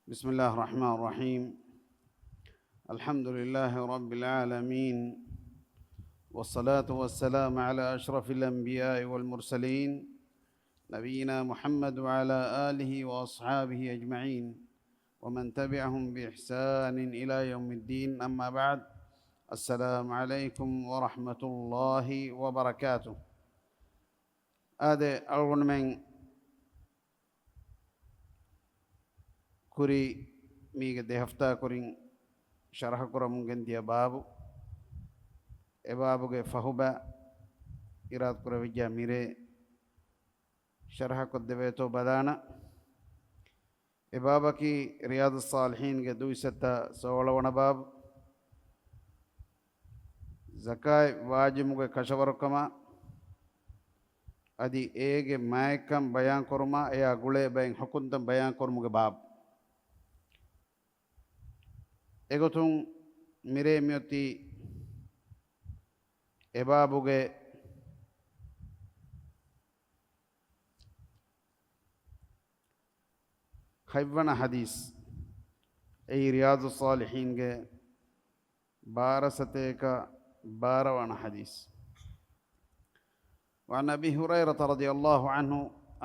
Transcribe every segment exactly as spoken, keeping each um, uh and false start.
بسم الله الرحمن الرحيم. الحمد لله رب العالمين، والصلاة والسلام على أشرف الأنبياء والمرسلين، نبينا محمد وعلى آله وأصحابه أجمعين، ومن تبعهم بإحسان إلى يوم الدين، أما بعد. السلام عليكم ورحمة الله وبركاته. އާދެ، އަޅުގަނޑުމެން ކުރި މީގެ ދެ ހަފްތާ ކުރިން ޝަރަޙަ ކުރަމުން ގެންދިޔަ ބާބު، އެ ބާބުގެ ފަހުބަ އިރާދަ ކުރެވިއްޖާ މިރޭ ޝަރަޙަ ކޮށްދެވޭތޯ ބަލާނަ. އެ ބާބަކީ ރިޔާޟުއްޞާލިޙީންގެ ދުއިސައްތަ ސޯޅަ ވަނަ ބާބު. ޒަކާތް ވާޖިބުގެ ކަށަވަރުކަމާ އަދި އޭގެ މާތްކަން ބަޔާންކުރުމާ އެޔާ ގުޅޭ ބައިން ޙުކުމްތައް ބަޔާންކުރުމުގެ ބާބު. އެގޮތުން މިރޭ މިއޮތީ އެ ބާބުގެ ހަތްވަނަ ޙަދީޘް. އެއީ ރިޔާޟުއްޞާލިޙީންގެ ބާރަސަތޭކަ ބާރަ ވަނަ ޙަދީޘް. وعن أبي هريرة رضي الله عنه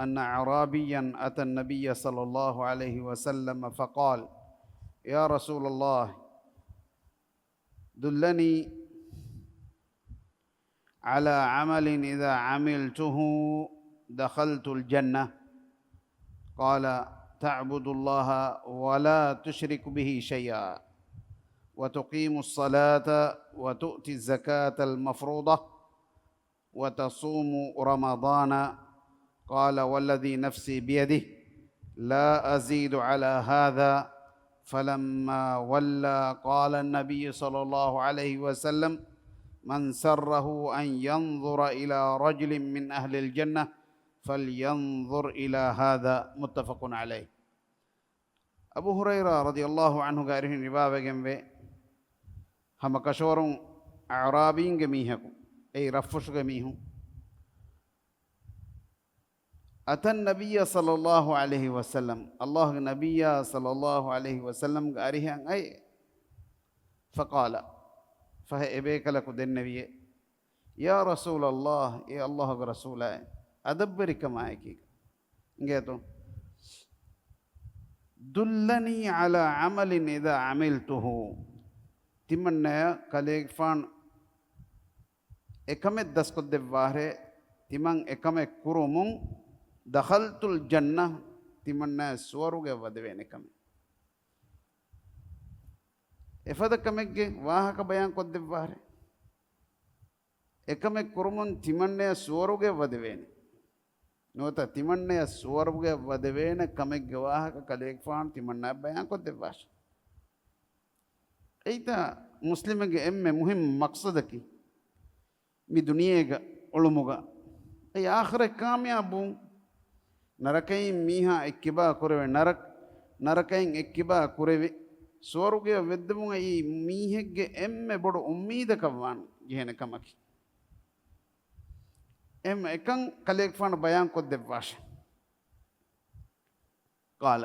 أن أعرابيا أتى النبي صلى الله عليه وسلم فقال: يا رسول الله، دلني على عمل إذا عملته دخلت الجنة. قال: تعبد الله ولا تشرك به شيئا، وتقيم الصلاة، وتؤتي الزكاة المفروضة، وتصوم رمضان. قال: والذي نفسي بيده لا أزيد على هذا. فلما ولى قال النبي صلى الله عليه وسلم: من سره أن ينظر إلى رجل من أهل الجنة فلينظر إلى هذا. متفق عليه. އަބޫ ހުރައިރާ ރަޟިޔަﷲ ޢަންހުގެ އަރިހުން ރިވާވެގެންވޭ، ހަމަ ކަށަވަރުން އަޢުރާބީންގެ މީހަކު، އެއީ ރަށްފުށުގެ މީހުން، أتى النبي صلى الله عليه وسلم، ﷲގެ ނަބިއްޔާ ޞައްލަﷲ ޢަލައިހި ވަސައްލަމްގެ އަރިހަށް އައި، فقال، ފަހެ އެބޭކަލަކު ދެންނެވިއޭ، يا رسول الله، އޭ ﷲގެ ރަސޫލާއޭ، އަދަބުވެރިކަމާއެކީގަ އިނގޭތޯ؟ دلني على عمل إذا عملته. ތިމަންނަޔަށް ކަލޭގެފާނު އެކަމެއް ދަސްކޮށްދެއްވާށޭ، ތިމަން އެކަމެއް ކުރުމުން، دخلت الجنة، ތިމަންނަޔަށް ސުވަރުގެ ވަދެވޭނެ ކަމެއް. އެފަދަ ކަމެއްގެ ވާހަކަ ބަޔާން ކޮށްދެއްވާށޭ. އެކަމެއް ކުރުމުން ތިމަންނަޔަށް ސުވަރުގެ ވަދެވޭނެ. ނުވަތަ ތިމަންނަޔަށް ސުވަރުގެ ވަދެވޭނެ ކަމެއްގެ ވާހަކަ ކަލޭގެފާނު ތިމަންނަޔަށް ބަޔާން ކޮށްދެއްވާށޭ. އެއީތާ މުސްލިމެއްގެ އެންމެ މުހިއްމު މަޤްޞަދަކީ، މި ދުނިޔޭގަ އުޅުމުގަ އެ އާޚިރަތް ކާމިޔާބު ވުން. ނަރަކައިން މީހާ އެއްކިބާ ކުރެވޭ ނަރަ-، ނަރަކައިން އެއްކިބާ ކުރެވި، ސުވަރުގެއަށް ވެއްދެވުމަކީ މީހެއްގެ އެންމެ ބޮޑު އުއްމީދަކަށް ވާން ޖެހޭނެ ކަމަކީ. އެހެން އެކަން ކަލޭގެފާނު ބަޔާން ކޮށްދެއްވާށޭ. قال،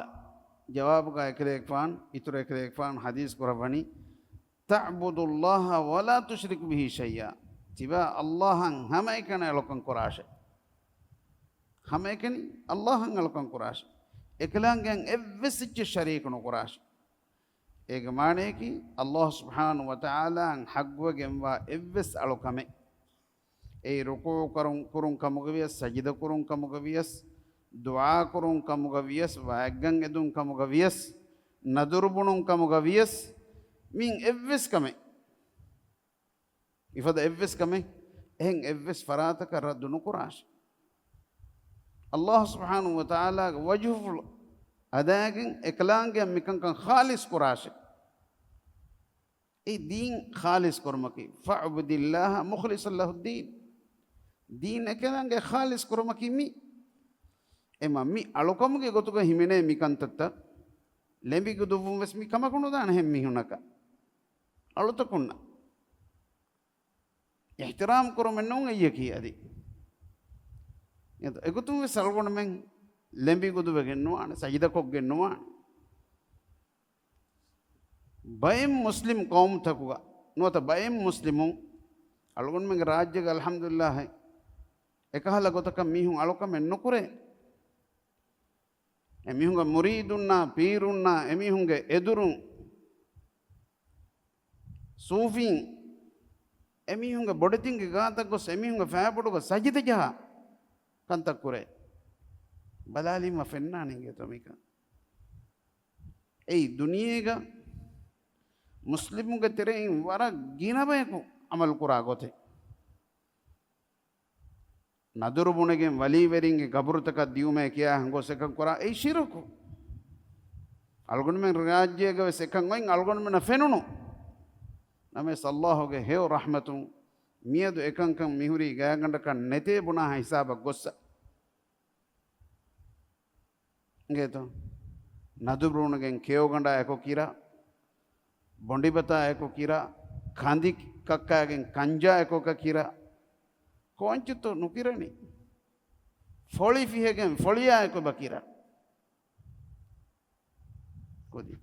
ޖަވާބުގަ އެކަލޭގެފާނު، އިތުރު އެކަލޭގެފާނު ޙަދީޘް ކުރައްވަނީ، تعبد الله ولا تشرك به شيئا. ތިބާ ﷲއަށް ހަމައެކަނި އަޅުކަން ކުރާށޭ. ހަމައެކަނި ﷲއަށް އަޅުކަން ކުރާށޭ. އެކަލާނގެއަށް އެއްވެސް އެއްޗެއް ޝަރީކު ނުކުރާށޭ. އޭގެ މާނަޔަކީ، ﷲ ސުބްޙާނަހޫ ވަތަޢާލާއަށް ޙައްޤުވެގެންވާ އެއްވެސް އަޅުކަމެއް، އެއީ ރުކޫޢު ކުރުން، ކުރުން ކަމުގަ ވިޔަސް، ސަޖިދަ ކުރުން ކަމުގަ ވިޔަސް، ދުޢާ ކުރުން ކަމުގަ ވިޔަސް، ވާގިގަން އެދުން ކަމުގަ ވިޔަސް، ނަދުރު ބުނުން ކަމުގަ ވިޔަސް، މިއިން އެއްވެސް ކަމެއް، މިފަދަ އެއްވެސް ކަމެއް، އެހެން އެއްވެސް ފަރާތަކަށް ރައްދު ނުކުރާށޭ. ﷲ ސުބްޙާނަހޫ ވަތަޢާލާގެ ވަޖްހުފުޅު އަދާގެން އެކަލާނގެއަށް މިކަންކަން ޚާލިޞް ކުރާށޭ. އެ ދީން ޚާލިޞް ކުރުމަކީ، فاعبد الله مخلصا له الدين. ދީން އެކަލާނގެ ޚާލިޞް ކުރުމަކީ މި. އެމަ މި އަޅުކަމުގެ ގޮތުގަ ހިމެނޭ މި ކަންތައްތައް ލެނބިގަދުއްވުން ވެސް މި ކަމަކު ނުދާނެ އެހެން މީހުންނަކަށް. އަޅުތަކުންނަށް. އިޙްތިރާމް ކުރުމެއް ނޫން އެއްޔަކީ އަދި. އެގޮތުން ވެސް އަޅުގަނޑުމެން ލެނބިގަދުވެގެން ނުވާނެ، ސަޖިދަކޮށްގެން ނުވާނެ. ބައެއް މުސްލިމް ޤައުމުތަކުގަ ނުވަތަ ބައެއް މުސްލިމުން އަޅުގަނޑުމެންގެ ރާއްޖޭގަ އަލްޙަމްދުލިއްލާހް އެކަހަލަ ގޮތަކަށް މީހުން އަޅުކަމެއް ނުކުރޭ. އެމީހުންގެ މުރީދުންނާ، ޕީރުންނާ، އެމީހުންގެ އެދުރުން، ސޫފީން، އެމީހުންގެ ބޮޑެތިންގެ ގާތަށް ގޮސް އެމީހުންގެ ފައިބޮޑުގަ ސަޖިދަ ޖަހާ ކަންތައް ކުރޭ. ބަލާލީމަ ފެންނާނެ އިނގޭތޯ މިކަން. އެއީ ދުނިޔޭގަ މުސްލިމުންގެ ތެރެއިން ވަރަށް ގިނަ ބަޔަކު ޢަމަލު ކުރާ ގޮތެއް. ނަދުރު ބުނެގެން ވަލީވެރިންގެ ގަބުރުތަކަށް ދިޔުމޭ ކިޔާ ގޮސް އެކަން ކުރާ އެއީ ޝިރުކު. އަޅުގަނޑުމެން ރާއްޖޭގަ ވެސް އެކަން އޮތް އަޅުގަނޑުމެންނަށް ފެނުނު. ނަމަވެސް ﷲ ގެ ހެޔޮ ރަޙްމަތުން މިއަދު އެކަންކަން މިހުރީ ގާތްގަނޑަކަށް ނެތޭ ބުނާ ހިސާބަށް ގޮއްސަ. އިނގޭތޯ؟ ނަދުރު ބުނެގެން ކެޔޮގަނޑާ އެކޮށް ކިރާ، ބޮނޑިބަތާ އެކޮށް ކިރާ، ކަނދި ކައްކާގެން ކަންޖާ އެކޮށް ކިރާ، ކޯންޗިތޯ ނުކިރަނީ؟ ފޮޅި ފިހެގެން ފޮޅިޔާ އެކޮބަ ކިރާ. ކުދި.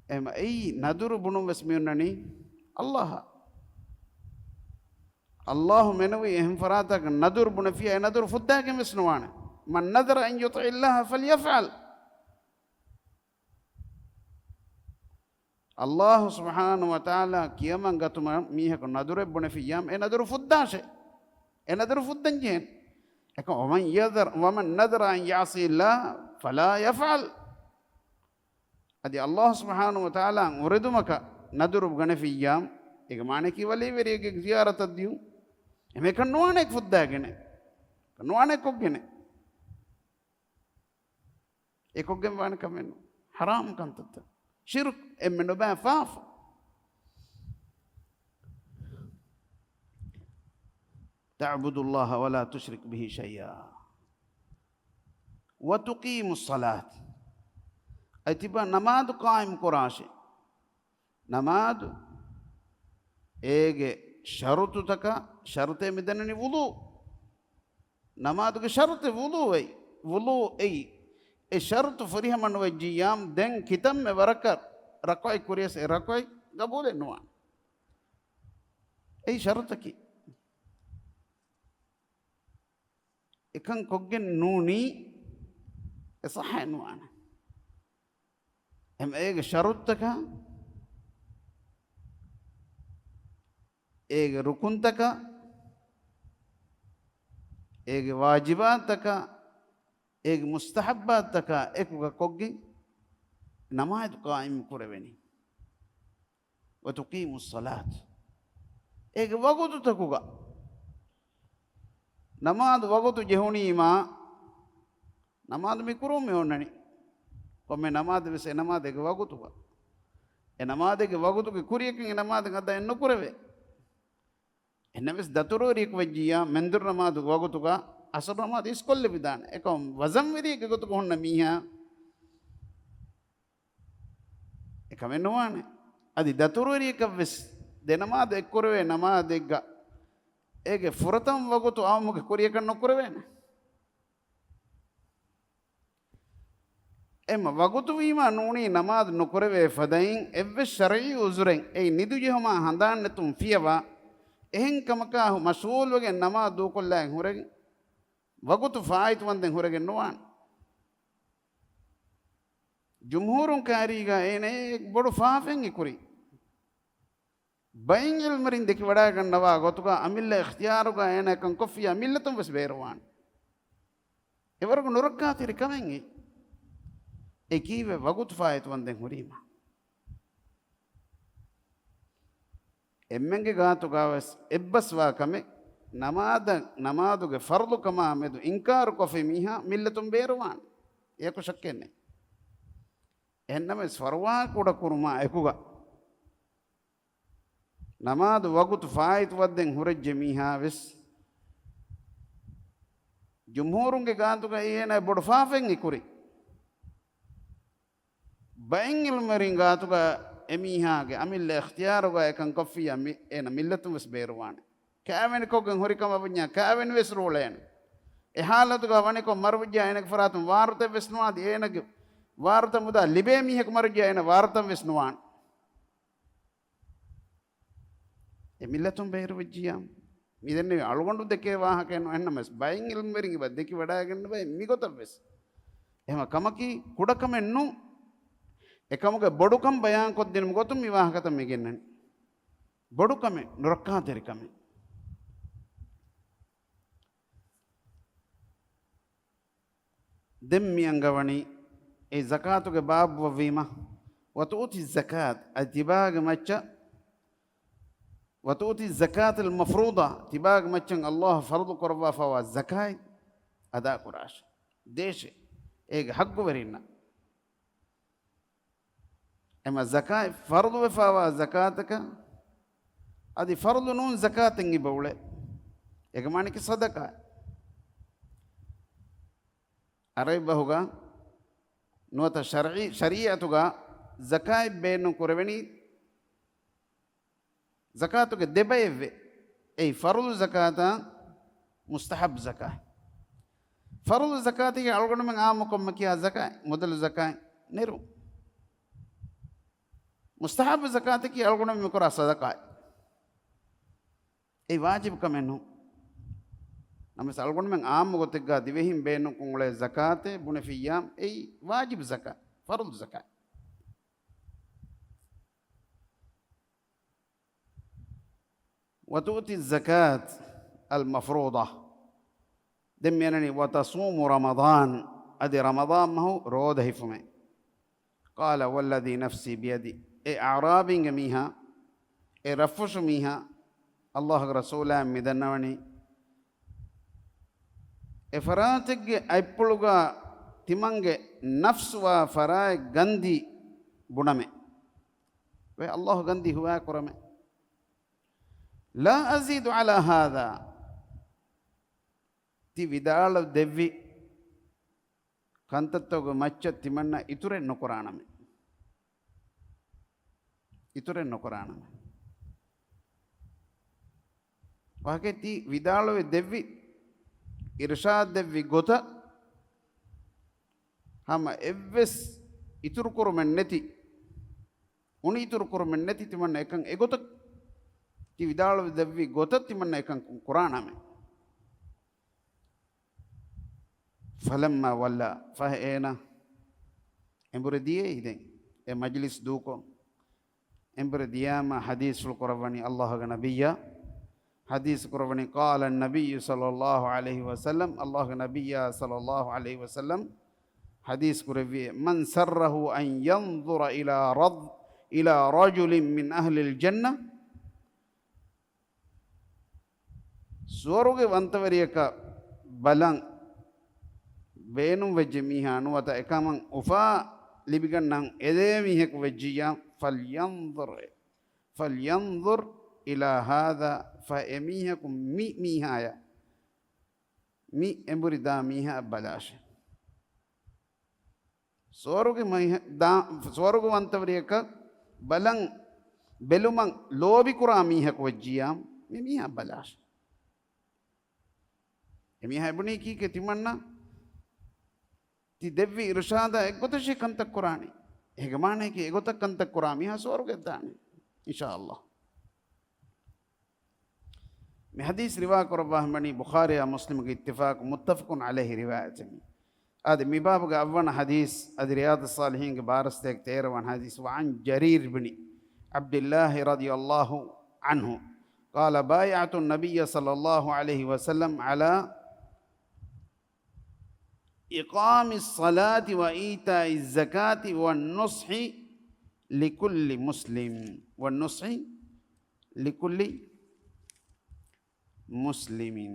އެހެން އެއީ ނަދުރު ބުނުން ވެސް މިއޮންނަނީ ﷲ އަށް. ﷲ މެނުވީ އެހެން ފަރާތަކަށް ނަދުރު ބުނެފިޔާ އެ ނަދުރު ފުއްދާގެން ވެސް ނުވާނެ. من نذر أن يطع الله فليفعل. ﷲ ސުބްޙާނަހޫ ވަތަޢާލާ ކިޔަމަން ގަތުމަށް މީހަކު ނަދުރެއް ބުނެފިއްޔާމަ، އެ ނަދުރު ފުއްދާށޭ. އެ ނަދުރު ފުއްދަން ޖެހޭނެ. އެކަ، ومن يذر، ومن نذر أن يعصي الله فلا يفعل. އަދި ﷲ ސުބްޙާނަހޫ ވަތަޢާލާ އުރެދުމަކަށް ނަދުރު ގަނެފިއްޔާމަ، އޭގެ މާނަޔަކީ ވަލީވެރިއެއްގެ ޒިޔާރަތަށް ދިޔުން. އެމެކަން ނުވާނެ ފުއްދާގެނެ. ނުވާނެ ކޮށްގެނެ. އެކޮށްގެން ވާނެ ކަމެއް ނޫން. ޙަރާމް ކަންތައްތައް. ޝިރުކު އެންމެ ނުބައި ފާފަ. تعبد الله ولا تشرك به شيئا وتقيم الصلاة. އަދި ތިބާ ނަމާދު ޤާއިމް ކުރާށޭ. ނަމާދު އޭގެ ޝަރުޠުތަކަށް، ޝަރުޠޭ މިދަންނަނީ ވުޟޫ. ނަމާދުގެ ޝަރުޠެއް ވުޟޫ އެއީ. ވުޟޫ އެއީ. އެ ޝަރުޠު ފުރިހަމަ ނުވެއްޖިއްޔާމަ ދެން ކިތަންމެ ވަރަކަށް ރަކުޢަތް ކުރިޔަސް އެ ރަކުޢަތް ގަބޫލެއް ނުވާނެ. އެއީ ޝަރުޠަކީ. އެކަން ކޮށްގެން ނޫނީ އެ ޞައްޙައެއް ނުވާނެ. އެމަ އޭގެ ޝަރުޠުތަކާ، އޭގެ ރުކުންތަކާ، އޭގެ ވާޖިބާތަކާ، އޭގެ މުސްތަޙައްބާތަކާ އެކުގަ ކޮށްގެން ނަމާދު ޤާއިމް ކުރެވެނީ. وتقيم الصلاة. އޭގެ ވަގުތުތަކުގަ ނަމާދު ވަގުތު ޖެހުނީމާ، ނަމާދު މި ކުރުން މި އޮންނަނީ. ކޮންމެ ނަމާދެއް ވެސް އެ ނަމާދެއްގެ ވަގުތުގަ. އެ ނަމާދެއްގެ ވަގުތުގެ ކުރިޔަކަށް އެ ނަމާދެއް އަދާ އެއް ނުކުރެވޭ. އެހެންނަމަވެސް ދަތުރުވެރިޔަކު ވެއްޖިއްޔާ މެންދުރު ނަމާދުގެ ވަގުތުގަ އަސަރު ނަމާދު އިސްކޮށްލެވިދާނެ. އެކަމް ވަޒަންވެރިއެއްގެ ގޮތުގަ ހުންނަ މީހާ އެކަމެއް ނުވާނެ. އަދި ދަތުރުވެރިޔަކަށް ވެސް ދެ ނަމާދު އެއްކުރެވޭ ނަމާދެއްގަ އޭގެ ފުރަތަމަ ވަގުތު އައުމުގެ ކުރިޔަކަށް ނުކުރެވޭނެ. އެމަ ވަގުތު ވީމާ ނޫނީ ނަމާދު ނުކުރެވޭ ފަދައިން އެއްވެސް ޝަރްޢީ ޢުޛުރެއް އެއީ ނިދުޖެހުމާ ހަނދާން ނެތުން ފިޔަވާ، އެހެން ކަމަކާ މަޝްޣޫލްވެގެން ނަމާދު ދޫކޮށްލާއިން ހުރެގެން، ވަގުތު ފާއިތުވަންދެން ހުރެގެން ނުވާނެ. ޖުމްހޫރުން ކާރީގަ އޭނަ އެ ބޮޑު ފާފައެއް އެކުރީ. ބައެއް ޢިލްމުވެރިން ދެކިވަޑައިގަންނަވާ ގޮތުގަ އަމިއްލަ އިޚްތިޔާރުގަ އޭނަ އެކަން ކޮށްފިއްޔާ މިއްލަތުން ވެސް ބޭރުވާނެ. އެވަރަކު ނުރައްކާތެރި ކަމެއް އެ. އެ ކީއްވެ ވަގުތު ފާއިތުވަންދެން ހުރީމަ. އެންމެންގެ ގާތުގަވެސް އެއްބަސްވާ ކަމެއް، ނަމާދަށް، ނަމާދުގެ ފަރުޟުކަމާ މެދު އިންކާރު ކޮށްފި މީހާ މިއްލަތުން ބޭރުވާނެ. އެޔަކު ޝައްކެއް ނެތް. އެހެންނަމަވެސް ފަރުވާ ކުޑަކުރުމާ އެކުގަ، ނަމާދު ވަގުތު ފާއިތުވައްދެން ހުރެއްޖެ މީހާވެސް، ޖުމްހޫރުންގެ ގާތުގައި އޭނާ ބޮޑު ފާފައެއް އެކުރި. ބައެއް ޢިލްމުވެރިން ގާތުގަ އެމީހާގެ އަމިއްލަ އިޚްތިޔާރުގަ އެކަން ކޮށްފިއްޔާ މި-، އޭނަ މިއްލަތުން ވެސް ބޭރުވާނެ. ކާވެނިކޮށްގެން ހުރި ކަމަށް ވަންޏާ ކާވެނި ވެސް ރޫޅޭނެ. އެ ޙާލަތުގަ ވަނިކޮށް މަރުވެއްޖާ އޭނަގެ ފަރާތުން ވާރުތައް ވެސް ނުވާ އަދި އޭނަގެ ވާރުތައް މުދާ ލިބޭ މީހަކު މަރުވެއްޖިއްޔާ އޭނަ ވާރުތައް ވެސް ނުވާނެ. އެ މިއްލަތުން ބޭރުވެއްޖިއްޔާ. މިދެންނެވި އަޅުގަނޑު ދެކޭ ވާހަކައެއް ނޫން. އެހެންނަމަވެސް ބައެއް އިލްމުވެރިން އެބަ ދެކި ވަޑައިގަންނަވައި މިގޮތަށް ވެސް. އެހެން ކަމަކީ ކުޑަކަމެއް ނޫން. އެކަމުގެ ބޮޑުކަން ބަޔާންކޮށްދިނުމުގެ ގޮތުން މި ވާހަކަތައް މި ގެންނަނީ. ބޮޑުކަމެއް، ނުރައްކާތެރިކަމެއް. ދެން މި އަންގަވަނީ އެ ޒަކާތުގެ ބާބު ވީމަ، ވަތުއުތި ޒަކާތް، އަދި ތިބާގެ މައްޗަށް، ވަތުއުތި ޒަކާތަލް މަފްރޫޟާ، ތިބާގެ މައްޗަށް ﷲ ފަރުޟު ކުރައްވާފައިވާ ޒަކާތް އަދާކުރާށޭ. ދޭށޭ އޭގެ ޙައްޤުވެރިންނަށް. އެމަ ޒަކާތް ފަރުޟުވެފައިވާ ޒަކާތަކަށް އަދި ފަރުޟު ނޫން ޒަކާތެއް އެބަ އުޅޭ. އޭގެ މާނައަކީ ޞަދަޤާތް. ޢަރަބި ބަހުގަ ނުވަތަ ޝަރްޢީ، ޝަރީޢަތުގަ ޒަކާތް ބޭނުން ކުރެވެނީ ޒަކާތުގެ ދެބައެއްވެ. އެއީ ފަރުޟު ޒަކާތާ، މުސްތަޙައްބު ޒަކާތް. ފަރުޟު ޒަކާތަކީ އަޅުގަނޑުމެން ޢާއްމުކޮށް މި ކިޔާ ޒަކާތް، މުދަލު ޒަކާތް ނެރުން. މުސްތަޙައްބު ޒަކާތަކީ އަޅުގަނޑުމެން މި ކުރާ ޞަދަޤާތް. އެއީ ވާޖިބު ކަމެއް ނޫން. ނަމަވެސް އަޅުގަނޑުމެން ޢާއްމު ގޮތެއްގަ ދިވެހިން ބޭނުންކޮށް އުޅޭ ޒަކާތެއް ބުނެފިއްޔާ، އެއީ ވާޖިބު ޒަކާތް، ފަރުޟު ޒަކާތް. وتؤتي الزكاة المفروضة. ދެން މިއަންނަނީ وتصوم رمضان، އަދި ރަމަޟާން މަހު ރޯދަ ހިފުމޭ. قال والذي نفسي بيده، އެ އަޢްރާބީންގެ މީހާ، އެ ރަށްފުށު މީހާ، ﷲގެ ރަސޫލާ މި ދަންނަވަނީ، އެ ފަރާތެއްގެ އަތްޕުޅުގަ ތިމަންގެ ނަފްސުވާ ފަރާތް ގަންދީ ބުނަމޭ. ވެ ﷲ ގަންދީ ހުވާ ކުރަމޭ. لا أزيد على هذا. ތި ވިދާޅު ދެއްވި ކަންތައްތަކުގެ މައްޗަށް ތިމަންނަ އިތުރެއް ނުކުރާނަމޭ. އިތުރެއް ނުކުރާނަމޭ. ވާހަކައެއް ތި ވިދާޅުވެ ދެއްވި، އިރުޝާދު ދެއްވި ގޮތަށް ހަމަ އެއްވެސް އިތުރު ކުރުމެއް ނެތި، އުނި އިތުރު ކުރުމެއް ނެތި ތިމަންނަ އެކަން އެގޮތަށް، ތި ވިދާޅުވެ ދެއްވި ގޮތަށް ތިމަންނަ އެކަން ކުރާނަމޭ. فلما ولى، ފަހެ އޭނަ އެނބުރި ދިޔައީ ދެން. އެ މަޖިލިސް ދޫކޮށް، އެނބުރި ދިޔާމަ ޙަދީޘްފުޅު ކުރައްވަނީ ﷲގެ ނަބިއްޔާ. ޙަދީޘް ކުރައްވަނީ، قال النبي صلى الله عليه وسلم، ﷲގެ ނަބިއްޔާ صلى الله عليه وسلم ޙަދީޘް ކުރެއްވި، من سره أن ينظر إلى رض-، إلى رجل من أهل الجنة، ސުވަރުގެ ވަންތަވެރިޔަކަށް ބަލަން ބޭނުންވެއްޖެ މީހާ ނުވަތަ އެކަމަށް އުފާ ލިބިގަންނަން އެދޭ މީހަކު ވެއްޖިއްޔާ، فلينظر، فلينظر إلى هذا، ފަހެ އެމީހަކު މި މީހާޔަށް، މި އެނބުރި ދާ މީހާއަށް ބަލާށޭ. ސުވަރުގެ މައިހަ-، ދާ-، ސުވަރުގެ ވަންތަވެރިޔަކަށް ބަލަން ބެލުމަށް ލޯބިކުރާ މީހަކު ވެއްޖިއްޔާ، މި މީހާ ބަލާށޭ. އެ މީހާ އެބުނީ ކީކޭ ތިމަންނަ ތި ދެއްވި އިރުޝާދާ އެއްގޮތަށޭ ކަންތައް ކުރާނީ. އޭގެ މާނައަކީ އެގޮތަށް ކަންތައް ކުރާ މީހާ ސުވަރުގެ ދާނެ. އިންޝާ ﷲ. މި ޙަދީޘް ރިވާ ކުރައްވާ ހަމަނީ ބުޚާރީއާ މުސްލިމުގެ އިއްތިފާޤު، متفق عليه ރިވާޔަތެއް. އާދެ، މި ބާބުގެ އަށްވަނަ ޙަދީޘް އަދި ރިޔާޟުއްޞާލިޙީންގެ ބާރަ ސަތޭކަ ތޭރަ ވަނަ ޙަދީޘް، وعن جرير بن عبد الله رضي الله عنه قال بايعت النبي صلى الله عليه وسلم على إقام الصلاة وإيتاء الزكاة والنصح لكل مسلم، والنصح لكل مسلم.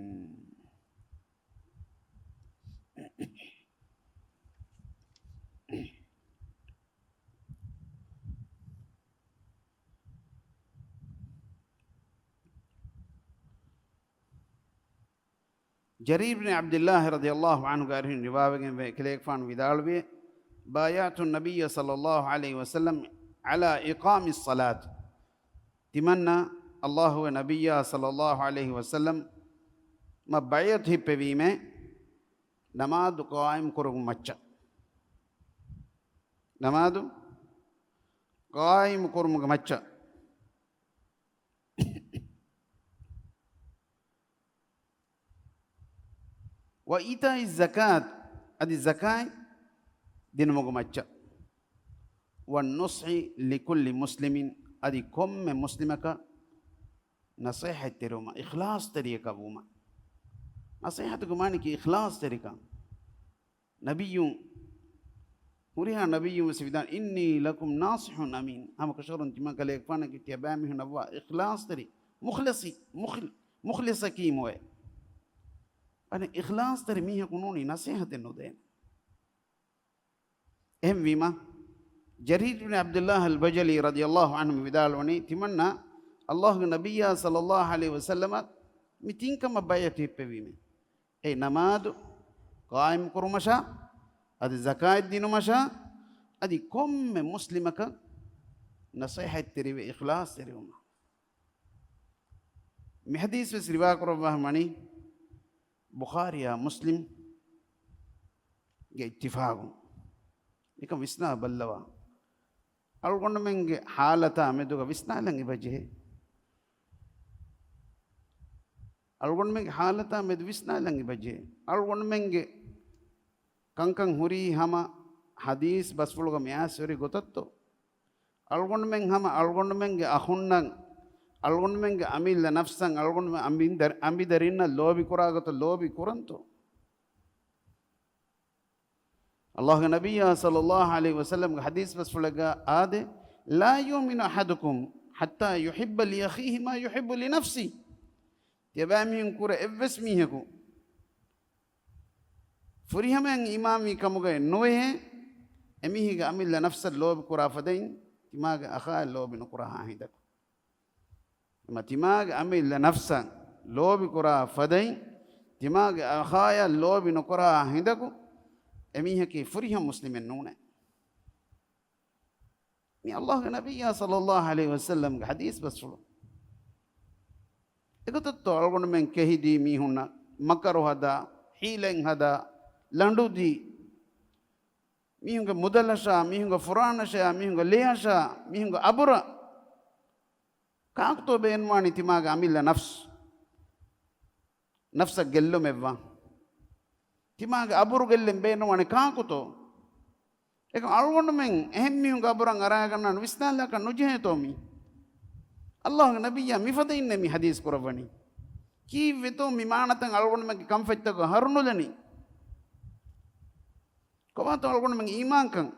ޖަރީރު ބިން ޢަބްދިﷲ ރަޟިޔަﷲ ޢަންހުގެ އަރިހުން ރިވާވެގެންވޭ، ކަލޭގެފާނު ވިދާޅުވި، بايعت النبي صلى الله عليه وسلم على إقام الصلاة، ތިމަންނަ ﷲގެ ނަބިއްޔާ ޞައްލަﷲ ޢަލައިހި ވަސައްލަމަށް ބައިޢަތު ހިއްޕެވީމޭ، ނަމާދު ޤާއިމް ކުރުމަށް މައްޗަށް. ނަމާދު ޤާއިމު ކުރުމުގެ މައްޗަށް. ވައިތާއި ޒަކާތް، އަދި ޒަކާތް ދިނުމުގެ މައްޗަށް. ވައްނުޞްޙި ލިކުއްލި މުސްލިމިން، އަދި ކޮންމެ މުސްލިމަކަށް ނަޞޭޙަތްތެރިވުމަށް، އިޚްލާޞްތެރިޔަކަށް ވުމަށް. ނަޞޭޙަތުގެ މާނައަކީ އިޚްލާޞްތެރިކަން. ނަބިއްޔުން، ހުރިހާ ނަބިއްޔުން ވެސް ވިދާން، "އިންނީ ލަކުމް ނާޞިޙުން އަމީން." ހަމަ ކަށަވަރުން ތިމަން ކަލޭގެފާނަކީ ތިޔަބައިމީހުންނަށްވާ އިޚްލާޞްތެރި، މުޚްލަޞި، މުޚްލި-، މުޚްލިޞަކީ މޮޔެ. އަނެއް އިޚްލާޞްތެރި މީހަކު ނޫނީ ނަޞޭޙަތެއް ނުދޭނެ. އެހެންވީމަ، ޖަރީރް ބިން ޢަބްދުﷲ އަލްބަޖަލީ ރަޟިޔަﷲ ޢަންހު ވިދާޅުވަނީ، ތިމަންނަ ﷲގެ ނަބިއްޔާ ޞައްލަﷲ ޢަލައިހި ވަސައްލަމަށް މި ތިން ކަމަށް ބައިޢަތު ހިއްޕެވީމޭ. އެއީ ނަމާދު ޤާއިމު ކުރުމަށާ، އަދި ޒަކާތް ދިނުމަށާ، އަދި ކޮންމެ މުސްލިމަކަށް ނަޞޭޙަތްތެރިވެ އިޚްލާޞްތެރިވުމަށް. މި ޙަދީޘް ވެސް ރިވާކުރައްވާ ވަނީ ބުޚާރީއާ މުސްލިމްގެ އިއްތިފާގުން. ނިކަން ވިސްނާ ބައްލަވާ. އަޅުގަނޑުމެންގެ ޙާލަތާ މެދުގަ ވިސްނާލަން އެބަޖެހޭ. އަޅުގަނޑުމެންގެ ޙާލަތާ މެދު ވިސްނާލަން އެބަޖެހޭ. އަޅުގަނޑުމެންގެ ކަންކަން ހުރީ ހަމަ ޙަދީޘް ބަސްފުޅުގަ މިއާސްވެރި ގޮތަށްތޯ؟ އަޅުގަނޑުމެން ހަމަ އަޅުގަނޑުމެންގެ އަޚުންނަށް، އަޅުގަނޑުމެންގެ އަމިއްލަ ނަފްސަށް، އަޅުގަނޑުމެން އަނބިންދަރި-، އަނބިދަރިންނަށް ލޯބިކުރާ ގޮތަށް ލޯބި ކުރަންތޯ؟ ﷲގެ ނަބިއްޔާ ޞައްލަﷲ ޢަލައިހި ވަސައްލަމްގެ ޙަދީޘް ބަސްފުޅެއްގަ އާދޭ، "لا يؤمن أحدكم حتى يحب لأخيه ما يحب لنفسه." ތިޔަބައިމީހުން ކުރެ އެއްވެސް މީހަކު ފުރިހަމައަށް އީމާންވީ ކަމުގައެއް ނުވެހޭ، އެމީހެއްގެ އަމިއްލަ ނަފްސަށް ލޯބިކުރާ ފަދައިން، ތިމާގެ އަޚާއަށް ލޯބި ނުކުރާ ހިނދަކު. އެމަ ތިމާގެ އަމިއްލަ ނަފްސަށް ލޯބިކުރާ ފަދައިން، ތިމާގެ އަޚާއަށް ލޯބި ނުކުރާ ހިނދަކު، އެމީހަކީ ފުރިހަމަ މުސްލިމެއް ނޫނޭ. މި ﷲގެ ނަބިއްޔާ ޞައްލަﷲ ޢަލައިހި ވަސައްލަމްގެ ޙަދީޘް ބަސްފުޅު. އެގޮތަށްތޯ އަޅުގަނޑުމެން ކެހިދީ މީހުންނަށް މަކަރު ހަދާ، ޙީލަތް ހަދާ، ލަނޑުދީ، މީހުންގެ މުދަލަށާ، މީހުންގެ ފުރާނަށާ، މީހުންގެ ލެޔަށާ، މީހުންގެ އަބުރަށް ކާކުތޯ ބޭނުންވާނީ ތިމާގެ އަމިއްލަ ނަފްސު؟ ނަފްސަށް ގެއްލުމެއްވާ. ތިމާގެ އަބުރު ގެއްލެން ބޭނުންވާނެ ކާކުތޯ؟ އެކަމް އަޅުގަނޑުމެން އެހެން މީހުންގެ އަބުރަށް އަރާގަންނަން ވިސްނާލާކަށް ނުޖެހޭތޯ މީ؟ ﷲގެ ނަބިއްޔާ މިފަދައިންނޭ މި ޙަދީޘް ކުރައްވަނީ. ކީއްވެތޯ މި މާނަތައް އަޅުގަނޑުމެންގެ ކަންފަތްތަކުގަ ހަރުނުލަނީ؟ ކޮބާތޯ އަޅުގަނޑުމެންގެ އީމާންކަން؟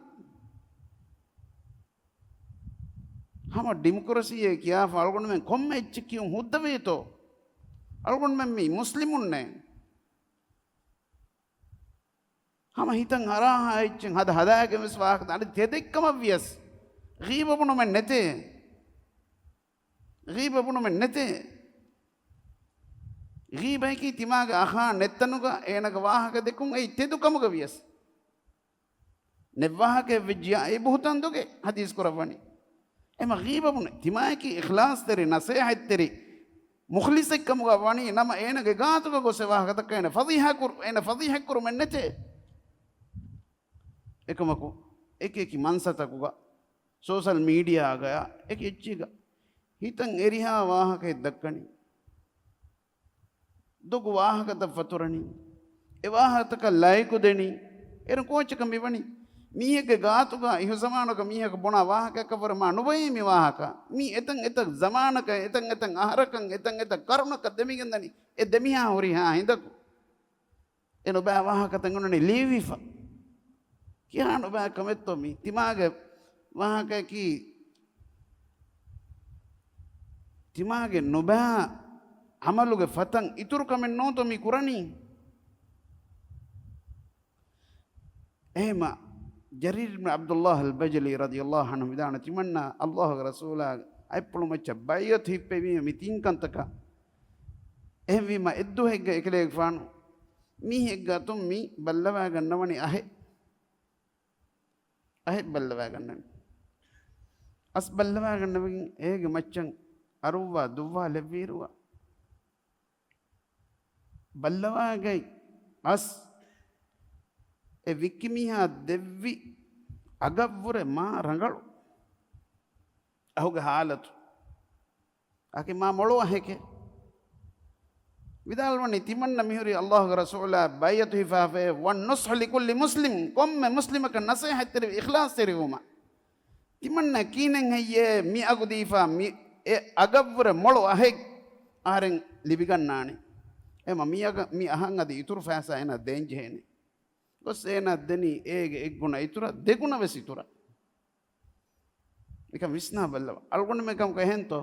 ހަމަ ޑިމޮކްރަސީއޭ ކިޔާފަ އަޅުގަނޑުމެން ކޮންމެ އެއްޗެއް ކިޔުން ހުއްދަވޭތޯ؟ އަޅުގަނޑުމެން މީ މުސްލިމުންނޭ. ހަމަ ހިތަށް އަރާހާ އެއްޗެއް ހަދަ ހަދާގެން ވެސް ވާހަކަ އަދި ތެދެއްކަމަށް ވިޔަސް ޣީބަ ބުނުމެއް ނެތޭ. ޣީބަ ބުނުމެއް ނެތޭ. ޣީބައަކީ ތިމާގެ އަޚާ ނެތްތަނުގަ އޭނަގެ ވާހަކަ ދެކުން އެއީ ތެދު ކަމުގަ ވިޔަސް. ނެއް ވާހަކައެއް ވެއްޖިޔާ އެ ބުހުތާން ދޮގެއް ޙަދީޘް ކުރައްވަނީ. އެމަ ޣީބަ ބުނެ ތިމާއަކީ އިޚްލާޞްތެރި، ނަޞޭޙަތްތެރި، މުޚްލިޞެއްކަމުގަ ވަނީ ނަމަ އޭނަގެ ގާތުގަ ގޮސް އެ ވާހަކަ ދައްކައިނެ ފަޟީޙަ ކުރު-، އޭނަ ފަޟީޙަ ކުރުމެއް ނެތޭ. އެކަމަކު އެކި އެކި މަންސަތަކުގަ، ސޯޝަލް މީޑިއާގަޔާ އެކި އެއްޗެއްގަ ހިތަށް އެރިހާ ވާހަކައެއް ދައްކަނީ. ދޮގު ވާހަކަތައް ފަތުރަނީ. އެ ވާހަކަތަކަށް ލައިކު ދެނީ. އޭރު ކޯއްޗަކަށް މިވަނީ؟ މީހެއްގެ ގާތުގަ އިހު ޒަމާނަކަށް މީހަކު ބުނާ ވާހަކައަކަށްވުރެ މާ ނުބައޭ މި ވާހަކަ. މީ އެތަން އެތައް ޒަމާނަކަށް، އެތަން އެތައް އަހަރަކަށް، އެތަން އެތައް ކަރުނަކަށް ދެމިގެންދަނީ. އެ ދެމިހާ ހުރިހާ ހިނދަކު. އެ ނުބައި ވާހަކަތައް އޮންނަނީ ލިޔެވިފަ. ކިހާ ނުބައި ކަމެއްތޯ މީ؟ ތިމާގެ ވާހަކައަކީ، ތިމާގެ ނުބައި ޢަމަލުގެ ފަތަން އިތުރު ކަމެއް ނޫންތޯ މީ ކުރަނީ؟ އެހެމަ ޖަރީރް ބިން ޢަބްދުﷲ އަލްބަޖަލީ ރަޟިޔަﷲ ޢަންހު ވިދާޅު ތިމަންނާ ﷲގެ ރަސޫލާ އަތްޕުޅު މައްޗަށް ބައިޢަތު ހިއްޕެވީމަ މި ތިން ކަންތަކަށް. އެހެންވީމަ އެއްދުވަހެއްގަ އެކަލޭގެފާނު މީހެއްގެ އަތުން މި ބައްލަވާގަންނަވަނީ އަހެއް. އަހެއް ބައްލަވާގަންނަނީ. އަސް ބައްލަވާގަންނަވަގެން އޭގެ މައްޗަށް އަރުއްވާ ދުއްވާލެއްވިއިރުގަ ބައްލަވާގަތް އަސް އެ ވިއްކި މީހާ ދެއްވި އަގަށްވުރެ މާ ރަނގަޅު އަހުގެ ހާލަތު. އަކި މާ މޮޅު އަހެކެ. ވިދާޅުވަނީ ތިމަންނަ މިހުރީ އައްލާހުގެ ރަސޫލާ ބައިޢަތު ހިފާފައި، ވައްނުޞްޙު ލިކުއްލި މުސްލިމް، ކޮންމެ މުސްލިމަކަށް ނަސޭހަތްތެރިވި އިޚްލާޞްތެރިވުމަށް. ތިމަންނަ ކީނެއް ހެއްޔޭ މި އަގު ދީފާ މި އެ އަގަށްވުރެ މޮޅު އަހެއް އަހަރެން ލިބިގަންނާނެ؟ އެމަ މި އަގަ-، މި އަހަން އަދި އިތުރު ފައިސާ އޭނާ ދޭންޖެހޭނެ. ގޮސް އޭނާ ދެނީ އޭގެ އެއްގުނަ އިތުރަށް ދެގުނަ ވެސް އިތުރަށް. ނިކަން ވިސްނާ ބައްލަވާ. އަޅުގަނޑުމެން ކަމަކު އެހެންތޯ؟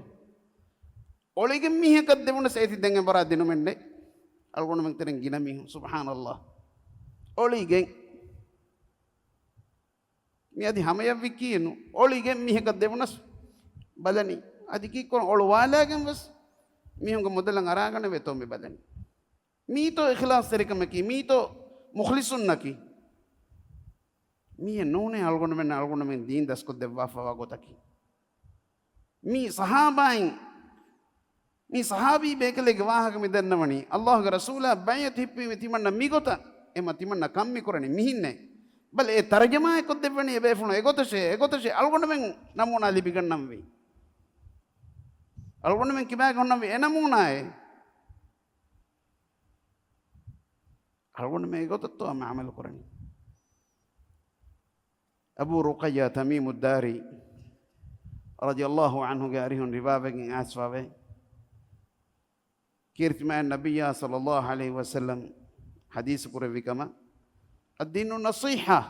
އޮޅިގެން މީހަކަށް ދެވުނަސް އޭތި ދެން އެބަރާ ދިނުމެއްނެއް. އަޅުގަނޑުމެން ތެރެން ގިނަ މީހުން. ސުބްޙާނައްލާހް. އޮޅިގެން. މި އަދި ހަމަޔަށް ވިއްކީއެއްނު. އޮޅިގެން މީހަކަށް ދެވުނަސް ބަލަނީ. އަދި ކީއްކުރަން އޮޅުވާލާގެން ވެސް މީހުންގެ މުދަލަށް އަރާގަނެވޭތޯ މި ބަލަނީ. މީތޯ އިޚްލާޞްތެރިކަމަކީ، މީތޯ މުޚްލިޞުންނަކީ. މީއެއް ނޫނޭ އަޅުގަނޑުމެން، އަޅުގަނޑުމެން ދީން ދަސްކޮށްދެއްވާފަވާ ގޮތަކީ. މީ ޞަޙާބާއިން، މީ ޞަޙާބީ ބޭކަލެއްގެ ވާހަކަ މި ދަންނަވަނީ. އައްލާހުގެ ރަސޫލާ ބައިޢަތު ހިއްޕީމެ ތިމަންނަ މިގޮތަށް، އެމަ ތިމަންނަ ކަން މި ކުރަނީ މިހިންނޭ. ބަލަ އެ ތަރުޖަމާއެއް ކޮށްދެއްވަނީ އެބޭފުޅުން އެގޮތަށޭ، އެގޮތަށޭ އަޅުގަނޑުމެން ނަމޫނާ ލިބިގަންނަންވީ. އަޅުގަނޑުމެން ކިބާގެ ހުންނަންވީ އެ ނަމޫނާއެއް. އަޅުގަނޑުމެން އެގޮތަށްތޯ ހަމަ ޢަމަލު ކުރަނީ؟ އަބޫ ރުޤައްޔާ ތަމީމުއްދާރީ ރަޟިޔައްލާހު ޢަންހުގެ އަރިހުން ރިވާވެގެން އައިސްފަވޭ. ކީރިތި މާތް ނަބިއްޔާ ޞައްލައްލާހު ޢަލައިހި ވަސައްލަމް ޙަދީޘް ކުރެއްވި ކަމަށް، الدين النصيحة،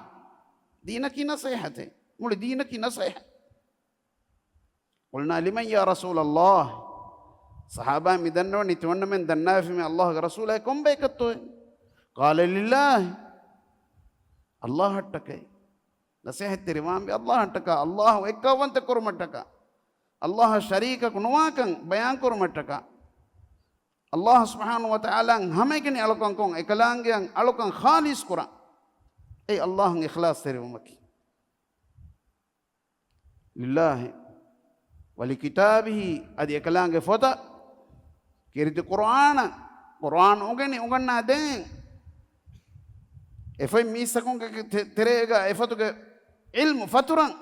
ދީނަކީ ނަޞޭޙަތޭ، މުޅި ދީނަކީ ނަޞޭޙަތް. قلنا لمن يا رسول الله؟ ޞަޙާބާ މި ދަންނަވަނީ ތިމަންނަމެން ދަންނާފިމޭ އައްލާހުގެ ރަސޫލާއޭ ކޮންބައެކަށްތޯއޭ؟ قال لله، އައްލާހަށްޓަކައި. ނަސޭހަތްތެރިވާންވީ އައްލާހަށްޓަކާ، އައްލާހު އެއްކައުވަންތަ ކުރުމަށްޓަކާ، އައްލާހަށް ޝަރީކަކު ނުވާކަން ބަޔާންކުރުމަށްޓަކާ، އައްލާހު ސުބްޙާނަހު ވަތަޢާލާއަށް ހަމައެކަނި އަޅުކަންކޮށް، އެކަލާނގެއަށް އަޅުކަން ޚާލިޞް ކުރަން. އެއީ އައްލާހަށް އިޚްލާޞްތެރިވުމަކީ. لله ولكتابه، އަދި އެކަލާނގެ ފޮތަށް، ކީރިތި ޤުރްއާނަށް، ޤުރްއާން އުނގެނި އުނގަންނާ ދޭން، އެފަތް މީސްތަކުންގެ ތެ-، ތެރޭގަ އެފަތުގެ ޢިލްމު ފަތުރަން.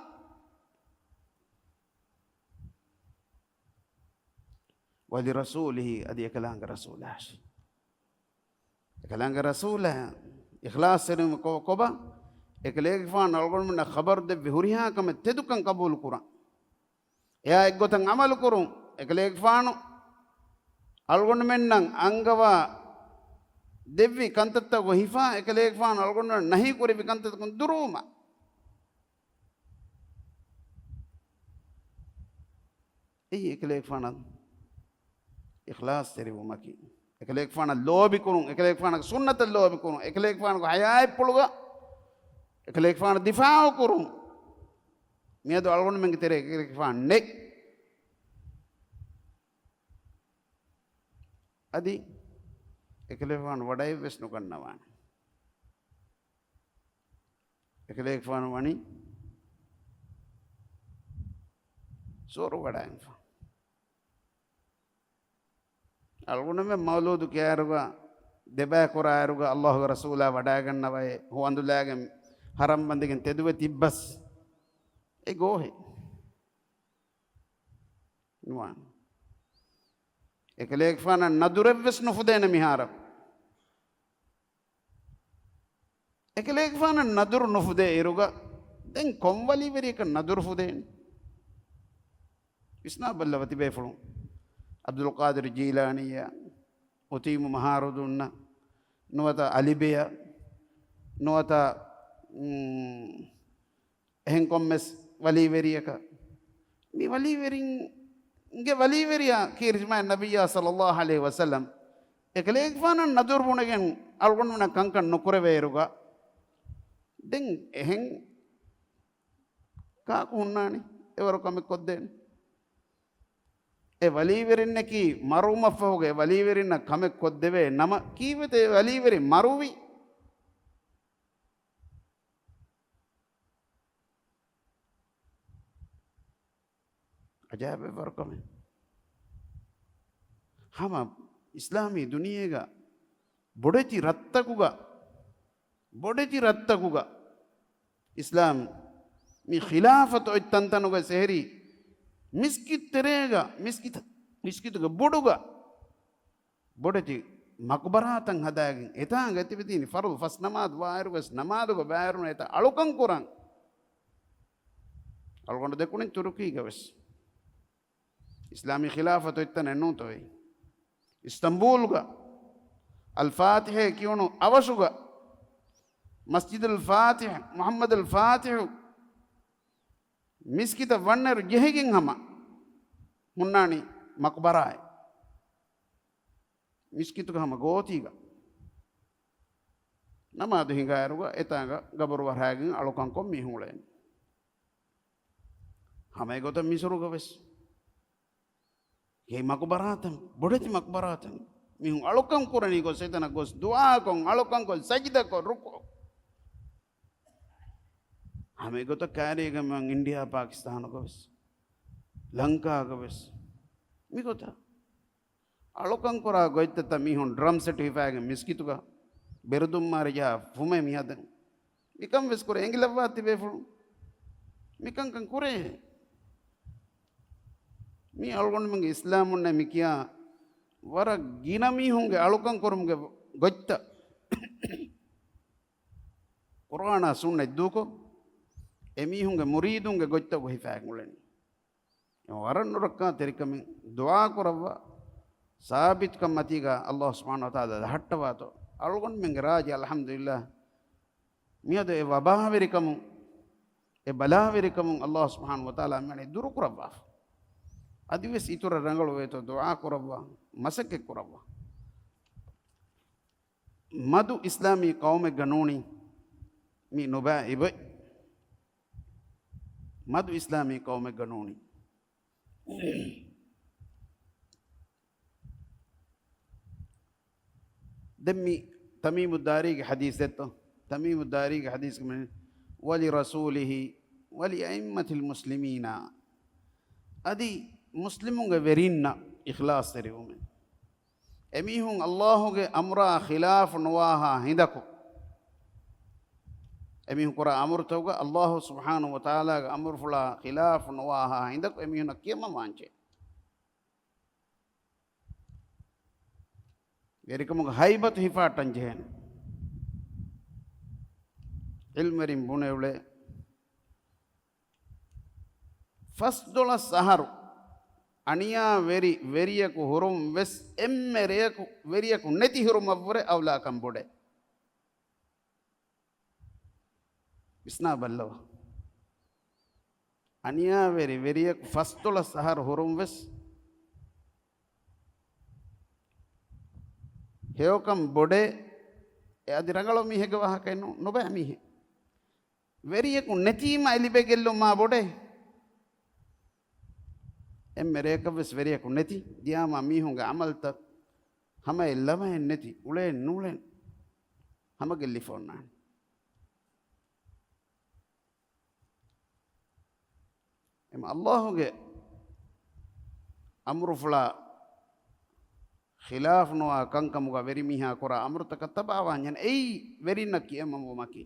ولرسوله، އަދި އެކަލާނގެ ރަސޫލާއަށް. އެކަލާނގެ ރަސޫލާ އިޚްލާޞްތެރިވުން ކޮ-، ކޮބާ؟ އެކަލޭގެފާނު އަޅުގަނޑުމެންނަށް ޚަބަރު ދެއްވި ހުރިހާ ކަމެއް ތެދުކަން ޤަބޫލު ކުރަން. އެއާ އެއްގޮތަށް ޢަމަލު ކުރުން. އެކަލޭގެފާނު އަޅުގަނޑުމެންނަށް އަންގަވާ ދެއްވި ކަންތައްތަކުގަ ހިފާ، އެކަލޭގެފާނު އަޅުގަނޑުމެންނަށް ނަހީ ކުރެއްވި ކަންތައްތަކުން ދުރުވުމަށް. އެއީ އެކަލޭގެފާނަށް އިޚްލާޞްތެރިވުމަކީ. އެކަލޭގެފާނަށް ލޯބިކުރުން، އެކަލޭގެފާނަށް ސުންނަތަށް ލޯބިކުރުން، އެކަލޭގެފާނުގެ ޙަޔާތްޕުޅުގަ އެކަލޭގެފާނު ދިފާޢުކުރުން. މިއަދު އަޅުގަނޑުމެންގެ ތެރޭ އެކަލޭގެފާނު ނެތް. އަދި އެކަލޭގެފާނު ވަޑައެއްވެސް ނުގަންނަވާނެ. އެކަލޭގެފާނު ވަނީ ސުވަރު ވަޑައިގެންފަ. އަޅުގަނޑުމެން މައުލޫދު ކިޔާއިރުގަ، ދެބައި ކުރާއިރުގަ އައްލާހުގެ ރަސޫލާ ވަޑައިގަންނަވައި، ހުވަނދުލާގެން ހަރަން ބަނދެގެން ތެދުވެ ތިއްބަސް އެ ގޯހެއް ނުވާނެ. އެކަލޭގެފާނަށް ނަދުރެއްވެސް ނުފުދޭނެ މިހާރަކު. އެކަލޭގެފާނަށް ނަދުރު ނުފުދޭ އިރުގަ ދެން ކޮން ވަލީވެރިޔަކަށް ނަދުރު ފުދޭނެ؟ ވިސްނާ ބައްލަވަ ތިބޭފުޅުން. ޢަބްދުލް ޤާދިރު ޖީލާނީއަށް، އުތީމު މަހާރުދުންނަށް، ނުވަތަ އަލިބެއަށް، ނުވަތަ، އުން، އެހެން ކޮންމެސް ވަލީވެރިޔަކަށް، މި ވަލީވެރިންގެ ވަލީވެރިޔާ ކީރިތި މާތް ނަބިއްޔާ ޞައްލައްލާހު ޢަލައިހި ވަސައްލަމް އެކަލޭގެފާނަށް ނަދުރު ބުނެގެން އަޅުގަނޑުމެންނަށް ކަންކަން ނުކުރެވޭއިރުގަ، ދެން އެހެން ކާކު ހުންނާނީ އެވަރު ކަމެއް ކޮށްދޭނެ؟ އެ ވަލީވެރިންނަކީ މަރުވުމަށްފަހުގަ އެ ވަލީވެރިންނަށް ކަމެއް ކޮށްދެވޭ ނަމަ، ކީއްވެތަ އެ ވަލީވެރިން މަރުވީ؟ އަޖައިބެއްވަރު ކަމެއް. ހަމަ އިސްލާމީ ދުނިޔޭގަ ބޮޑެތި ރަށްތަކުގަ، ބޮޑެތި ރަށްތަކުގަ އިސްލާމް މި ޚިލާފަތު އޮތް ތަންތަނުގަ ސެހެރީ މިސްކިތް ތެރޭގަ، މިސްކިތަށް، މިސްކިތުގެ ބޮޑުގަ ބޮޑެތި މަޤުބަރާތައް ހަދާގެން، އެތާނގަ ތިބެދީނީ ފަރުޟު ފަސް ނަމާދު ވާއިރުވެސް ނަމާދުގަ ބައިވެރުނު އެތާ އަޅުކަން ކުރަން. އަޅުގަނޑު ދެކުނިން ތުރުކީގަވެސް އިސްލާމީ ޚިލާފަތު އޮތްތަނެއް ނޫންތޯއޭ؟ އިސްތަނބޫލްގަ އަލް ފާތިޙޭ ކިޔުނު އަވަށުގަ މަސްޖިދުލް ފާތިޙް، މުޙައްމަދުލް ފާތިޙު މިސްކިތަށް ވަންނައިރު ޖެހިގެން ހަމަ ހުންނާނީ މަޤުބަރާއެއް. މިސްކިތުގެ ހަމަ ގޯތީގަ ނަމާދު ހިނގާއިރުގަ އެތާނގަ ގަބުރު ވަރާގެން އަޅުކަންކޮށް މީހުން އުޅޭނެ. ހަމަ އެގޮތަށް މިސުރުގަވެސް އެ މަޤުބަރާތައް، ބޮޑެތި މަޤުބަރާތައް މީހުން އަޅުކަން ކުރަނީ ގޮސް، އެތަނަށް ގޮސް ދުޢާކޮށް، އަޅުކަންކޮށް، ސަޖިދަކޮށް، ރުކުޢު. ހަމަ އެގޮތަށް ކާރީގަ މި އިންޑިއާ، ޕާކިސްތާނުގަވެސް، ލަންކާގަވެސް މިގޮތަށް އަޅުކަން ކުރާ ގޮތްތައްތައް މީހުން ޑްރަމް ސެޓް ހިފާގެން މިސްކިތުގަ ބެރުދުންމާރަ ޖަހާ ފުމެއް މިހަދަން. މިކަން ވެސް ކުރޭ، އެނގިލައްވާ ތިބޭފުޅުން މިކަންކަން ކުރޭ. މީ އަޅުގަނޑުމެންގެ އިސްލާމުންނޭ މި ކިޔާ ވަރަށް ގިނަ މީހުންގެ އަޅުކަން ކުރުމުގެ ގޮތްތައް. ޤުރްއާނާ ސުންނަތް ދޫކޮށް، އެމީހުންގެ މުރީދުންގެ ގޮތްތައް އޮހިފައި އުޅެނީ. އެ ވަރަށް ނުރައްކާ ތެރިކަމެއް. ދުޢާ ކުރައްވާ، ސާބިތުކަން މަތީގަ ﷲ ސުބްޙާނަހޫ ވަތަޢާލާ ދަހައްޓަވާތޯ. އަޅުގަނޑުމެންގެ ރާއްޖެ އަލްޙަމްދުލިއްލާހް މިއަދު އެ ވަބާވެރިކަމުން، އެ ބަލާވެރިކަމުން ﷲ ސުބްޙާނަހޫ ވަތަޢާލާ މިއަނެއް ދުރުކުރައްވާފަ. އަދިވެސް އިތުރަށް ރަނގަޅުވޭތޯ ދުޢާ ކުރައްވާ، މަސައްކަތް ކުރައްވާ. މަދު އިސްލާމީ ޤައުމެއްގަ ނޫނީ މި ނުބައިބޮތް. މަދު އިސްލާމީ ޤައުމެއްގަ ނޫނީ. ދެން މި ތަމީމުއްދާރީގެ ޙަދީޘެއްތޯ؟ ތަމީމުއްދާރީގެ ޙަދީޘްގެ މި، "ولرسوله ولأئمة المسلمين." އަދި މުސްލިމުންގެ ވެރިންނަށް އިޚްލާޞްތެރިވުމެއް. އެމީހުން ﷲގެ އަމުރާ ޚިލާފު ނުވާހާ ހިނދަކު، އެމީހުން ކުރާ އަމުރުތަކުގަ ﷲ ސުބްޙާނަހޫ ވަތަޢާލާގެ އަމުރުފުޅާ ޚިލާފު ނުވާހާ ހިނދަކު އެމީހުންނަށް ކިޔަމަން ވާންޖެހޭ. ވެރިކަމުގެ ހައިބަތު ހިފާއްޓަން ޖެހޭނެ. ޢިލްމުވެރިން ބުނެ އުޅޭ، ފަސްދޮޅަސް އަހަރު އަނިޔާ ވެރި ވެރިޔަކު ހުރުން ވެސް އެންމެ ރެޔަކު ވެރިޔަކު ނެތި ހުރުމަށްވުރެ އައުލާކަން ބޮޑޭ. ވިސްނާ ބައްލަވާ. އަނިޔާވެރި ވެރިޔަކު ފަސްދޮޅަސް އަހަރު ހުރުން ވެސް ހެޔޮކަން ބޮޑޭ. އެ އަދި ރަނގަޅު މީހެއްގެ ވާހަކައެއް ނޫން، ނުބައި މީހެއް. ވެރިޔަކު ނެތީމަ އެ ލިބޭ ގެއްލުން މާ ބޮޑޭ. އެންމެ ރެޔަކަށްވެސް ވެރިޔަކު ނެތި ދިޔާމާ މީހުންގެ ޢަމަލްތައް ހަމައެއް ލަމައެއް ނެތި، އުޅޭން ނޫޅޭން ހަމަ ގެއްލިފަ އޮންނާނެ. އެމަ ﷲގެ އަމުރުފުޅާ ޚިލާފު ނުވާ ކަންކަމުގަ ވެރިމީހާ ކުރާ އަމުރުތަކަށް ތަބާވާންޖެހޭނެ. އެއީ ވެރިންނަށް ކިޔަމަންވުމަކީ.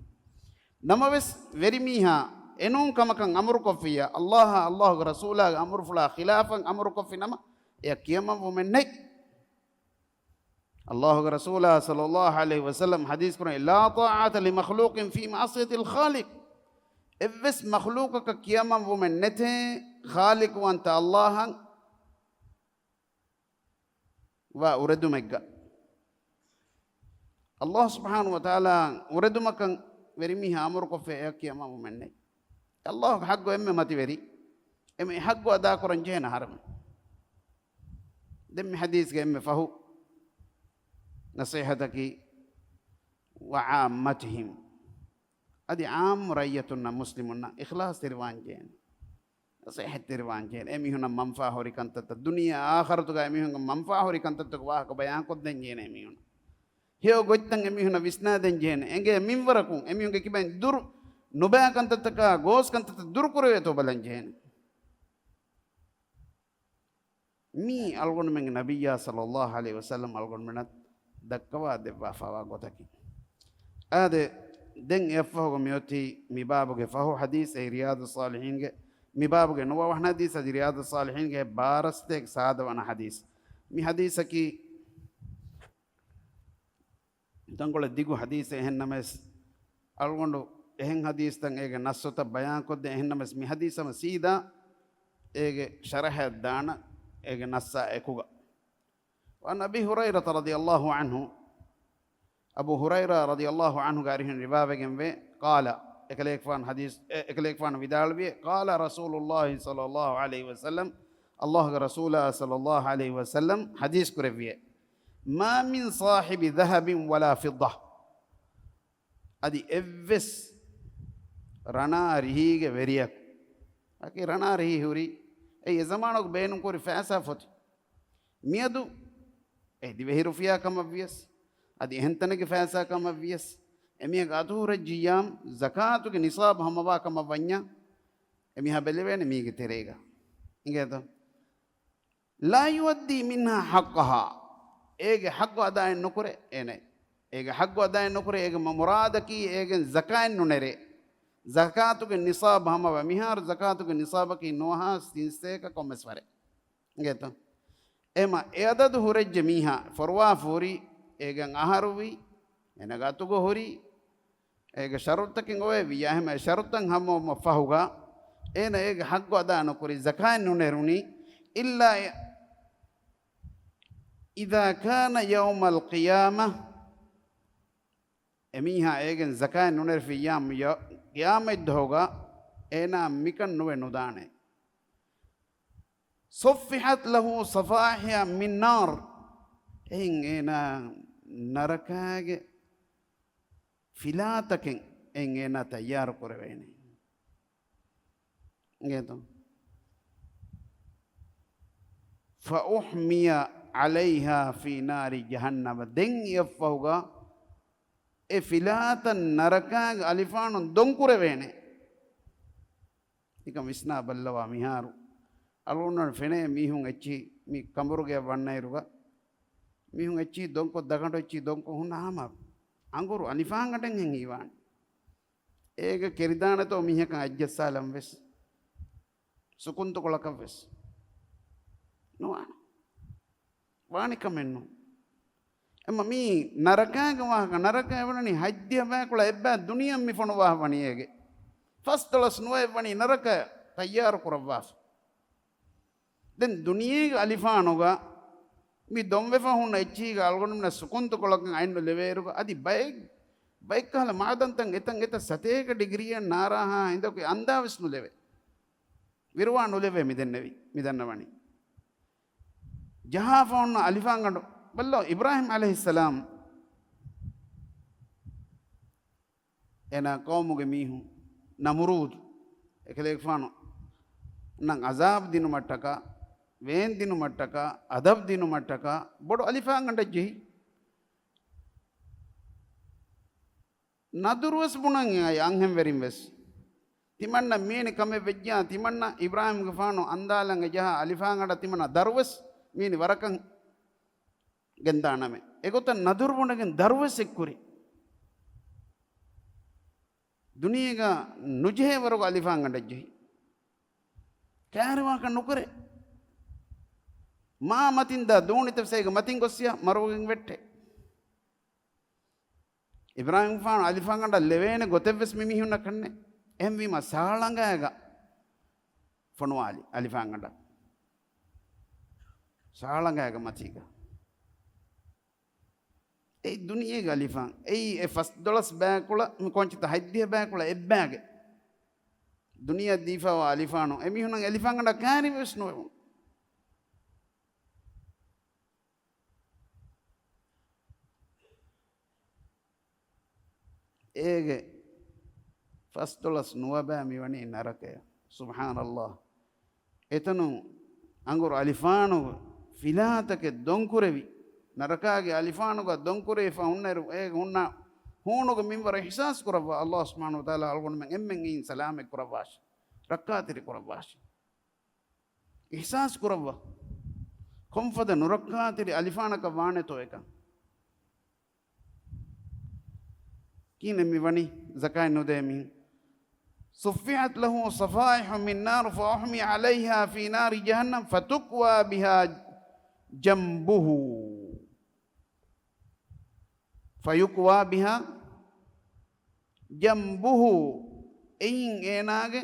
ނަމަވެސް، ވެރިމީހާ އެނޫން ކަމަކަށް އަމުރުކޮށްފިއްޔާ، ﷲއާ ﷲގެ ރަސޫލާގެ އަމުރުފުޅާ ޚިލާފަށް އަމުރުކޮށްފި ނަމަ، އެޔަށް ކިޔަމަންވުމެއް ނެތް. ﷲގެ ރަސޫލާ ޞައްލަﷲ ޢަލައިހި ވަސައްލަމް ޙަދީޘް ކުރަނީ، "لا طاعة لمخلوق في معصية الخالق." އެއްވެސް މަޚްލޫޤަކަށް ކިޔަމަންވުމެއް ނެތޭ، ޚާލިޤުވަންތަ ﷲއަށް ވާ އުރެދުމެއްގަ. ﷲ ސުބްޙާނަހޫ ވަތަޢާލާ އުރެދުމަކަށް ވެރިމީހާ އަމުރުކޮށްފަ އެޔަށް ކިޔަމަންވުމެއް ނެތް. ﷲގެ ޙައްޤު އެންމެ މަތިވެރި. އެމެ ޙައްޤު އަދާކުރަން ޖެހޭނެ އަހަރެމެން. ދެން މި ޙަދީޘްގެ އެންމެ ފަހު ނަޞޭޙަތަކީ، "وعامتهم." އަދި ޢާއްމު ރައްޔިތުންނަށް، މުސްލިމުންނަށް އިޚްލާޞްތެރިވާން ޖެހޭނެ. ނަޞޭޙަތްތެރިވާން ޖެހޭނެ. އެމީހުންނަށް މަންފާ ހުރި ކަންތައްތައް، ދުނިޔެ އާޚިރަތުގަ އެމީހުންގެ މަންފާ ހުރި ކަންތައްތަކުގެ ވާހަކަ ބަޔާންކޮށްދޭން ޖެހޭނެ އެމީހުން. ހެޔޮ ގޮތްތައް އެމީހުންނަށް ވިސްނާދޭން ޖެހޭނެ. އެނގޭ މިންވަރަކުން އެމީހުންގެ ކިބައިން ދުރު ނުބައި ކަންތައްތަކާ ގޯސް ކަންތައްތައް ދުރުކުރެވޭތޯ ބަލަން ޖެހޭނެ. މީ އަޅުގަނޑުމެންގެ ނަބިއްޔާ ޞައްލަﷲ ޢަލައިހި ވަސައްލަމް އަޅުގަނޑުމެންނަށް ދައްކަވާ ދެއްވާފަވާ ގޮތަކީ. އާދެ، ދެން އެއަށްފަހުގަ މިއޮތީ މި ބާބުގެ ފަހު ޙަދީޘް، އެއީ ރިޔާޟުއްޞާލިޙީންގެ، މި ބާބުގެ ނުވަވަނަ ޙަދީޘް އަދި ރިޔާޟުއްޞާލިޙީންގެ ބާރަ ސަތޭކަ ސާދަ ވަނަ ޙަދީޘް. މި ޙަދީޘަކީ ތަންކޮޅެއް ދިގު ޙަދީޘެއް. އެހެންނަމަވެސް، އަޅުގަނޑު އެހެން ޙަދީޘްތައް އޭގެ ނައްޞުތައް ބަޔާންކޮށްދޭ. އެހެންނަމަވެސް، މި ޙަދީޘް ހަމަ ސީދާ އޭގެ ޝަރަޙައަށް ދާނަން، އޭގެ ނައްޞާ އެކުގަ. وعن أبي هريرة رضي الله عنه، އަބޫ ހުރައިރާ ރަޟިޔަﷲ ޢަންހުގެ އަރިހުން ރިވާވެގެންވޭ، قال، އެކަލޭގެފާނު ޙަދީޘް، އެ، އެކަލޭގެފާނު ވިދާޅުވިއޭ، قال رسول الله صلى الله عليه وسلم، ﷲގެ ރަސޫލާ ޞައްލަﷲ ޢަލައިހި ވަސައްލަމް ޙަދީޘް ކުރެއްވިއޭ، ما من صاحب ذهب ولا فضة، އަދި އެއްވެސް ރަނާ ރިހީގެ ވެރިޔަކު، އަކީ ރަނާ ރިހީ ހުރީ، އެއީ އެ ޒަމާނުގެ ބޭނުންކުރި ފައިސާ ފޮތި. މިއަދު އެ ދިވެހި ރުފިޔާ ކަމަށްވިޔަސް، އަދި އެހެން ތަނެއްގެ ފައިސާ ކަމަށްވިޔަސް، އެމީހަކަށް އަތުހުރެއްޖިއްޔާމު، ޒަކާތުގެ ނިޞާބު ހަމަވާ ކަމަށް ވަންޏާ، އެމީހާ ބެލެވޭނެ މީގެ ތެރޭގަ. އިނގޭތޯ؟ لا يؤدي منها حقها، އޭގެ ޙައްޤު އަދާއެއް ނުކުރޭ އޭނަ. އޭގެ ޙައްޤު އަދާއެއް ނުކުރޭ، އޭގެ މަ-، މުރާދަކީ އޭގެން ޒަކާތް ނުނެރޭ. ޒަކާތުގެ ނިޞާބު ހަމަވާ، މިހާރު ޒަކާތުގެ ނިޞާބަކީ ނުވަހާ ތިން ސަތޭކަ ކޮންމެސް ވަރެއް. އިނގޭތޯ؟ އެހެމަ އެ އަދަދު ހުރެއްޖެ މީހާ ފޮރުވާފަ ހުރީ، އޭގެން އަހަރުވީ، އޭނަގެ އަތުގަ ހުރީ، އޭގެ ޝަރުޠުތަކެއް އޮވެވިއްޔާ، އެހެމަ އެ ޝަރުޠުތައް ހަމަވުމަށް ފަހުގަ، އޭނަ އޭގެ ޙައްޤު އަދާ ނުކުރި، ޒަކާތް ނުނެރުނީ، إلا إذا كان يوم القيامة، އެމީހާ އޭގެން ޒަކާތް ނުނެރެފިއްޔާމު، ޔަ-، ޤިޔާމަތްދުވަހުގަ އޭނާ މިކަން ނުވެ ނުދާނެ. صفحت له صفائح من نار، އެހެން އޭނާ ނަރަކާގެ ފިލާތަކެއް އެހެން އޭނާ ތައްޔާރު ކުރެވޭނެ. އިނގޭތޯ؟ فأحمي عليها في نار جهنم، ދެން އެއަށްފަހުގަ އެ ފިލާތައް ނަރަކާގެ އަލިފާނުން ދޮންކުރެވޭނެ. ނިކަން ވިސްނާ ބައްލަވާ މިހާރު. އަޅުގަނޑު ފެނޭ މީހުން އެއްޗިހި މި ކަނބުރުގެއަށް ވަންނައިރުގަ، މީހުން އެއްޗިހި ދޮންކޮށް، ދަގަނޑު އެއްޗިހި ދޮންކޮށް ހުންނަ ހަމަ އަނގުރު އަލިފާންގަނޑެއްހެން ހީވާނެ. އޭގެ ކެރިދާނެތޯ މީހަކަށް އަތްޖައްސާލަން ވެސް، ސުކުންތުކޮޅަކަށް ވެސް ނުވާނެ. ވާނެ ކަމެއް ނޫން. އެމަ މީ ނަރަކާގެ ވާހަކަ، ނަރަކައަށް ވަނީ ހަތްދިހަ ބަޔަކުޅަ އެއްބައި ދުނިޔެއަށް މި ފޮނުވާ ވަނީ އޭގެ. ފަސްދޮޅަސް ނުވައެއް ވަނީ ނަރަކަ ތައްޔާރު ކުރައްވާފަ. ދެން ދުނިޔޭގެ އަލިފާނުގަ މި ދޮންވެފަ ހުންނަ އެއްޗީގަ އަޅުގަނޑުމެންނަށް ސުކުންތުކޮޅަކަށް އަތް ނުލެވޭއިރުގަ އަދި ބައެއް، ބައެއްކަހަލަ މާދަންތައް އެތަން އެތައް ސަތޭކަ ޑިގްރީއެއް ނާރާހާ ހިނދަކު އަންދާވެސް ނުލެވޭ. ވިރުވާ ނުލެވޭ މިދެންނެވި، މިދަންނަވަނީ. ޖަހާފަ ހުންނަ އަލިފާންގަނޑު ބައްލަވާ، އިބްރާހީމް ޢަލައިހިއްސަލާމް އޭނާ ޤައުމުގެ މީހުން، ނަމުރޫދު އެކަލޭގެފާނު ނަން ޢަޒާބު ދިނުމަށްޓަކާ، ވޭން ދިނުމަށްޓަކާ، އަދަބު ދިނުމަށްޓަކާ ބޮޑު އަލިފާންގަނޑެއް ޖެހި. ނަދުރުވެސް ބުނަން އަންހެންވެރިން ވެސް. ތިމަންނަ މީނި ކަމެއް ވެއްޖާ، ތިމަންނަ އިބްރާހީމްގެފާނު އަންދާލަން އެ ޖަހާ އަލިފާންގަނޑަށް ތިމަންނަ ދަރުވެސް މީނި ވަރަކަށް ގެންދާނަމޭ. އެގޮތަށް ނަދުރު ބުނެގެން ދަރުވެސް އެއްކުރި. ދުނިޔޭގަ ނުޖެހޭ ވަރުގަ އަލިފާންގަނޑަށް ޖެހި. ކައިރިވާކަށް ނުކުރޭ. މާ މަތިން ދާ ދޫނިތައް ވެސް އޭގެ މަތިން ގޮއްސިޔާ މަރުވެގެން ވެއްޓޭ. އިބްރާހީމްގެފާނު އަލިފާންގަނޑަށް ލެވޭނެ ގޮތެއްވެސް މި މީހުންނަށް ކަންނޭ. އެހެންވީމަ ސާޅަނގާގަ ފޮނުވާލި އަލިފާންގަނޑަށް. ސާޅަނގާގެ މަތީގަ. އެއީ ދުނިޔޭގެ އަލިފާން. އެއީ އެ ފަސްދޮޅަސް ބަޔަކުޅަ، މި ކޮންޗިތަ ހަތްދިހަ ބަޔަކުޅަ އެއްބައިގެ ދުނިޔެއަށް ދީފަވާ އަލިފާނު. އެމީހުންނަށް އެ އަލިފާންގަނޑަށް ކައިރިވެސް ނުވެވުނު. އޭގެ ފަސްދޮޅަސް ނުވަ ބައި މިވަނީ ނަރަކަޔަށް. ސުބްޙާނަﷲ. އެތަނުން އަނގުރު އަލިފާނު ފިލާތަކެއް ދޮންކުރެވި، ނަރަކާގެ އަލިފާނުގަ ދޮންކުރެވިފަ ހުންނައިރު، އޭގެ ހުންނަ ހޫނުގެ މިންވަރަށް އިޙްސާސް ކުރައްވާ. ﷲ ސުބްޙާނަހޫ ވަތަޢާލާ އަޅުގަނޑުމެން އެންމެން އެއިން ސަލާމަތް ކުރައްވާށި، ރައްކާތެރި ކުރައްވާށި. އިޙްސާސް ކުރައްވާ. ކޮންފަދަ ނުރައްކާތެރި އަލިފާނަކަށް ވާނެތޯ އެކަން. ކިހިނެއް މި ވަނީ؟ ޒަކާތް ނުދޭ މީހުން. صفحت له صفائح من نار فأحمي عليها في نار جهنم فتكوى بها جنبه. فيكوى بها جنبه. އެއިން އޭނާގެ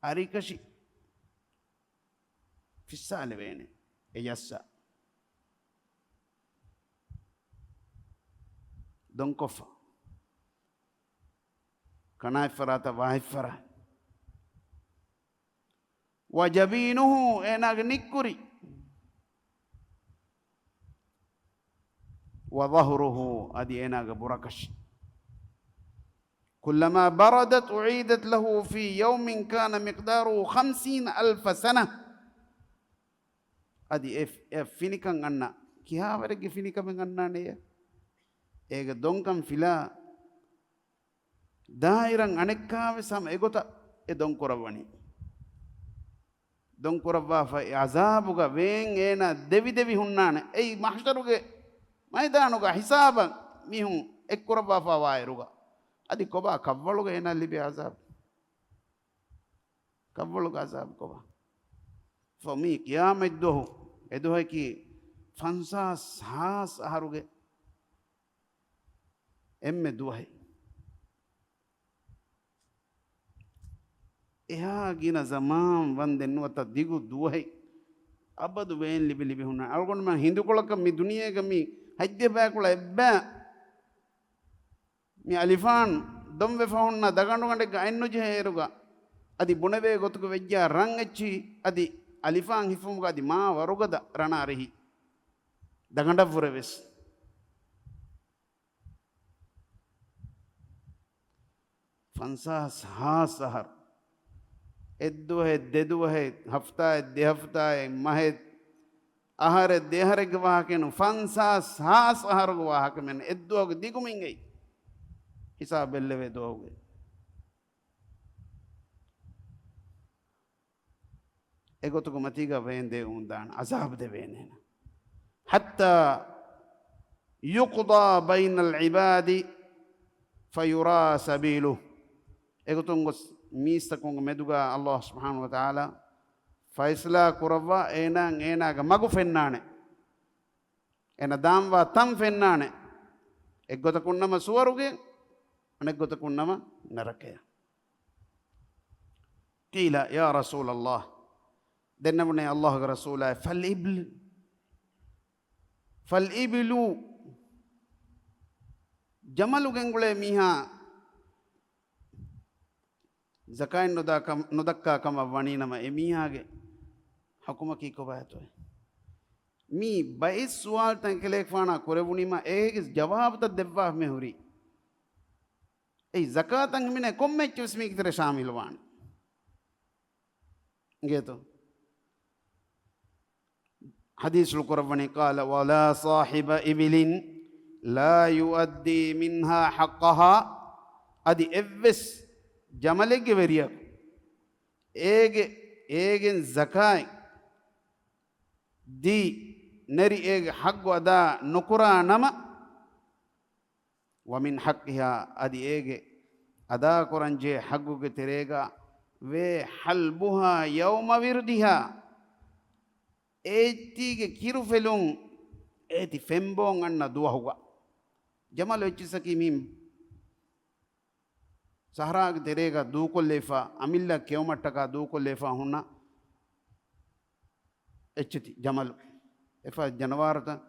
އަރިކަށި ފިއްސާލެވޭނެ އެ ޖައްސާ. ދޮންކޮށްފަ. ކަނާތްފަރާތަށް ވާހިތްފަރާތް. وجبينه، އޭނާގެ ނިއްކުރި. وظهره، އަދި އޭނާގެ ބުރަކަށި. كلما بردت أعيدت له في يوم كان مقداره خمسين ألف سنة. އަދި އެ، އެ ފިނިކަން އަންނަ، ކިހާވަރެއްގެ ފިނިކަމެއް އަންނާނެޔޭ؟ އޭގެ ދޮންކަން ފިލާ ދާއިރަށް އަނެއްކާވެސް ހަމަ އެގޮތަށް އެ ދޮންކުރައްވަނީ. ދޮންކުރައްވާފަ އެ އަޒާބުގަ ވޭން އޭނާ ދެވި ދެވި ހުންނާނެ. އެއީ މަޙްޝަރުގެ މައިދާނުގަ ހިސާބަށް މީހުން އެއްކުރައްވާފަ ވާއިރުގަ. އަދި ކޮބާ ކަށްވަޅުގަ އޭނާ ލިބޭ އަޒާބު؟ ކަށްވަޅުގެ އަޒާބު ކޮބާ؟ ފަ މީ ޤިޔާމަތްދުވަހު، އެދުވަހަކީ ފަންސާސް ހާސް އަހަރުގެ އެންމެ ދުވަހެއް. އެހާ ގިނަ ޒަމާން ވަންދެން ނުވަތަ ދިގު ދުވަހެއް އަބަދު ވޭން ލިބި ލިބި ހުންނަ އަޅުގަނޑުމެން ހިނދުކޮޅަކަށް މި ދުނިޔޭގަ މި ހަތްދިހަ ބަޔަކުޅަ އެއްބައި މި އަލިފާން ދޮންވެފަ ހުންނަ ދަގަނޑުގަނޑެއްގަ އަތްނުޖެހޭއިރުގަ، އަދި ބުނެވޭ ގޮތުގަ ވެއްޖާ ރަން އެއްޗިހި، އަދި އަލިފާން ހިފުމުގަ އަދި މާ ވަރުގަދަ ރަނާ ރިހި ދަގަނޑަށްވުރެ ވެސް. ފަންސާސް ހާސް އަހަރު. އެއްދުވަހެއް، ދެދުވަހެއް، ހަފްތާއެއް، ދެހަފްތާއެއް، މަހެއް، އަހަރެއް، ދެއަހަރެއްގެ ވާހަކައެއް ނޫން. ފަންސާސް ހާސް އަހަރުގެ ވާހަކަ މެން އެއްދުވަހުގެ ދިގުމިން އެއީ. ހިސާބު ބެއްލެވޭ ދުވަހުގެ. އެގޮތުގެ މަތީގަ ވޭންދޭ އުނދާން އަޒާބު ދެވޭނެ. حتى يقضى بين العباد فيرى سبيله. އެގޮތުން ގޮސް މީސްތަކުންގެ މެދުގަ ﷲ ސުބްޙާނަހޫ ވަތަޢާލާ ފައިސަލާ ކުރައްވާ އޭނާ، އޭނާގެ މަގު ފެންނާނެ. އޭނަ ދާންވާ ތަން ފެންނާނެ. އެއްގޮތަކުން ނަމަ ސުވަރުގެ، އަނެއްގޮތަކުން ނަމަ ނަރަކަޔަށް. قيل يا رسول الله، ދެންނެވުނޭ ﷲގެ ރަސޫލާއި، فالإبل، فالإبل، ޖަމަލު ގެންގުޅޭ މީހާ ޒަކާތް ނުދާ ކަމަ-، ނުދައްކާ ކަމަށް ވަނީ ނަމަ، އެ މީހާގެ ޙުކުމަކީ ކޮބާތޯއޭ؟ މީ ބައެއް ސުވާލުތައް އެކަލޭގެފާނާ ކުރެވުނީމަ، އޭގެ ޖަވާބުތައް ދެއްވާފަ މި ހުރީ. އެއީ ޒަކާތަށް ހިމެނޭ ކޮންމެ އެއްޗެއް ވެސް މީގެ ތެރޭ ޝާމިލުވާނެ. އިނގޭތޯ؟ ޙަދީޘްފުޅު ކުރައްވަނީ، قال ولا صاحب إبل لا يؤدي منها حقها. އަދި އެއްވެސް ޖަމަލެއްގެ ވެރިޔަކު އޭގެ، އޭގެން ޒަކާތް ދީ ނެރި އޭގެ ޙައްޤު އަދާ ނުކުރާ ނަމަ، ومن حقها، އަދި އޭގެ އަދާކުރަންޖެހޭ ޙައްޤުގެ ތެރޭގަ ވޭ، حلبها يوم وردها، އޭތީގެ ކިރުފެލުން އޭތި ފެންބޯން އަންނަ ދުވަހުގަ. ޖަމަލު އެއްޗިއްސަކީ މި ސަހަރާގެ ތެރޭގަ ދޫކޮށްލެވިފަ، އަމިއްލަ ކެއުމަށްޓަކާ ދޫކޮށްލެވިފަ ހުންނަ އެއްޗެތި ޖަމަލު. އެފަދަ ޖަނަވާރުތައް،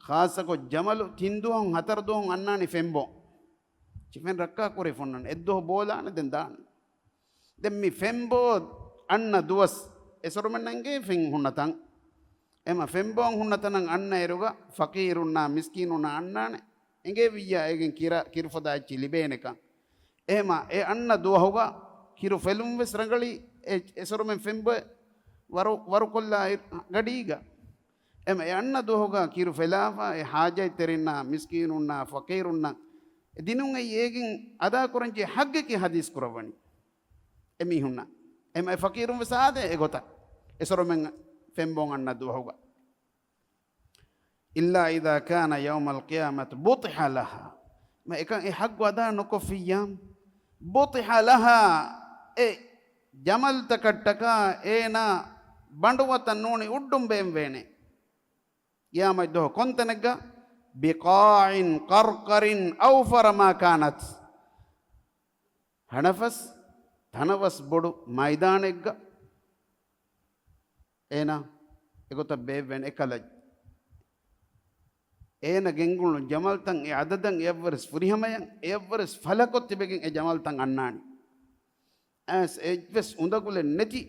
ޚާއްޞަކޮށް ޖަމަލު ތިން ދުވަހުން ހަތަރު ދުވަހުން އަންނާނެ ފެންބޯ. ޗިފެން ރައްކާ ކުރެ ފޮންނަން އެއްދުވަހު ބޯލާނެ ދެން ދާނެ. ދެން މި ފެންބޯ އަންނަ ދުވަސް އެސޮރުމެންނަށް އެނގޭ ފެން ހުންނަ ތަން. އެމަ ފެންބޯން ހުންނަ ތަނަށް އަންނަ އިރުގަ ފަޤީރުންނާ މިސްކީނުންނާ އަންނާނެ. އެނގޭ ވިއްޔާ އޭގެން ކިރަ-، ކިރުފަދަ އެއްޗި ލިބޭނެކަން. އެހެމަ އެ އަންނަ ދުވަހުގަ ކިރު ފެލުން ވެސް ރަނގަޅީ އެ، އެ ސޮރުމެން ފެންބޮއެ ވަރު-، ވަރުކޮށްލާ އިރު-، ގަޑީގަ. އެމަ އެ އަންނަ ދުވަހުގަ ކިރު ފެލާފަ އެ ޙާޖަތްތެރިންނާ، މިސްކީނުންނާ، ފަޤީރުންނަށް އެ ދިނުން އެއީ އޭގެން އަދާކުރަންޖެހޭ ޙައްޤަކީ ޙަދީޘް ކުރައްވަނީ. އެމީހުންނަށް. އެމަ އެ ފަޤީރުން ވެސް އާދޭ އެގޮތަށް. އެ ސޮރުމެން ފެންބޯން އަންނަ ދުވަހުގަ. إلا إذا كان يوم القيامة بطح لها. މަ އެކަން އެ ޙައްޤު އަދާ ނުކޮށްފިއްޔާ، ބުޠިޙަ ލަހާ، އެ ޖަމަލްތަކަށްޓަކާ އޭނާ ބަނޑުވަތަން ނޫނީ އުއްޑުން ބޭންވޭނެ. ޤިޔާމަތް ދުވަހު ކޮންތަނެއްގަ؟ ބިޤާޢިން ޤަރްޤަރިން އައުފަރަ މާ ކާނަތް. ހަނަފަސް ތަނަވަސް ބޮޑު މައިދާނެއްގަ އޭނާ އެގޮތަށް ބޭއްވެން އެކަލަ އޭނަ ގެންގުޅުނު ޖަމަލްތައް އެ އަދަދަށް އެއަށްވުރެސް ފުރިހަމަޔަށް އެއަށްވުރެސް ފަލަކޮށް ތިބެގެން އެ ޖަމަލްތައް އަންނާނެ. އައިސް އެއްވެސް އުނދަގުލެއް ނެތި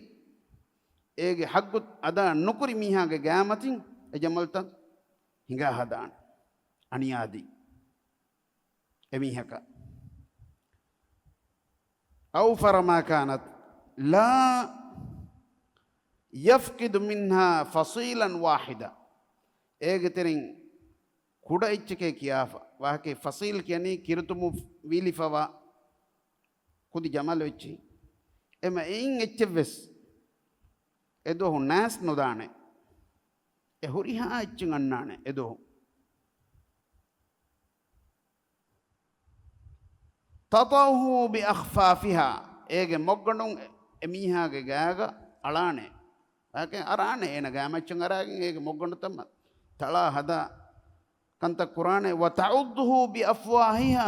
އޭގެ ޙައްޤު އަދާ ނުކުރި މީހާގެ ގާމަތިން އެ ޖަމަލްތައް ހިނގާ ހަދާނެ އަނިޔާދީ އެމީހަކަށް. އައުފަރަ މާ ކާނަތް ލާ ޔަފްޤިދު މިންހާ ފަޞީލަން ވާޙިދަ. އޭގެ ތެރެއިން ކުޑަ އެއްޗެކޭ ކިޔާފަ. ވާހަކައެއް ފަޞީލް ކިޔަނީ ކިރުތުނބު ވީލިފަވާ ކުދި ޖަމަލު އެއްޗެއް. އެމަ އެއިން އެއްޗެއްވެސް އެދުވަހު ނާސް ނުދާނެ. އެ ހުރިހާ އެއްޗެއް އަންނާނެ އެދުވަހު. ތަޟަޢުހު ބިއަޚްފާފިހާ، އޭގެ މޮށްގަނޑުން އެ މީހާގެ ގާގަ އަޅާނެ. އަކެ އަރާނެ، އޭނަ ގާމައްޗަށް އަރާގެން އޭގެ މޮށްގަނޑުތައް ތަޅާ ހަދާ ކަންތައް ކުރާނެ. ވަތަޢުއްޟުހު ބިއަފްވާހިހާ،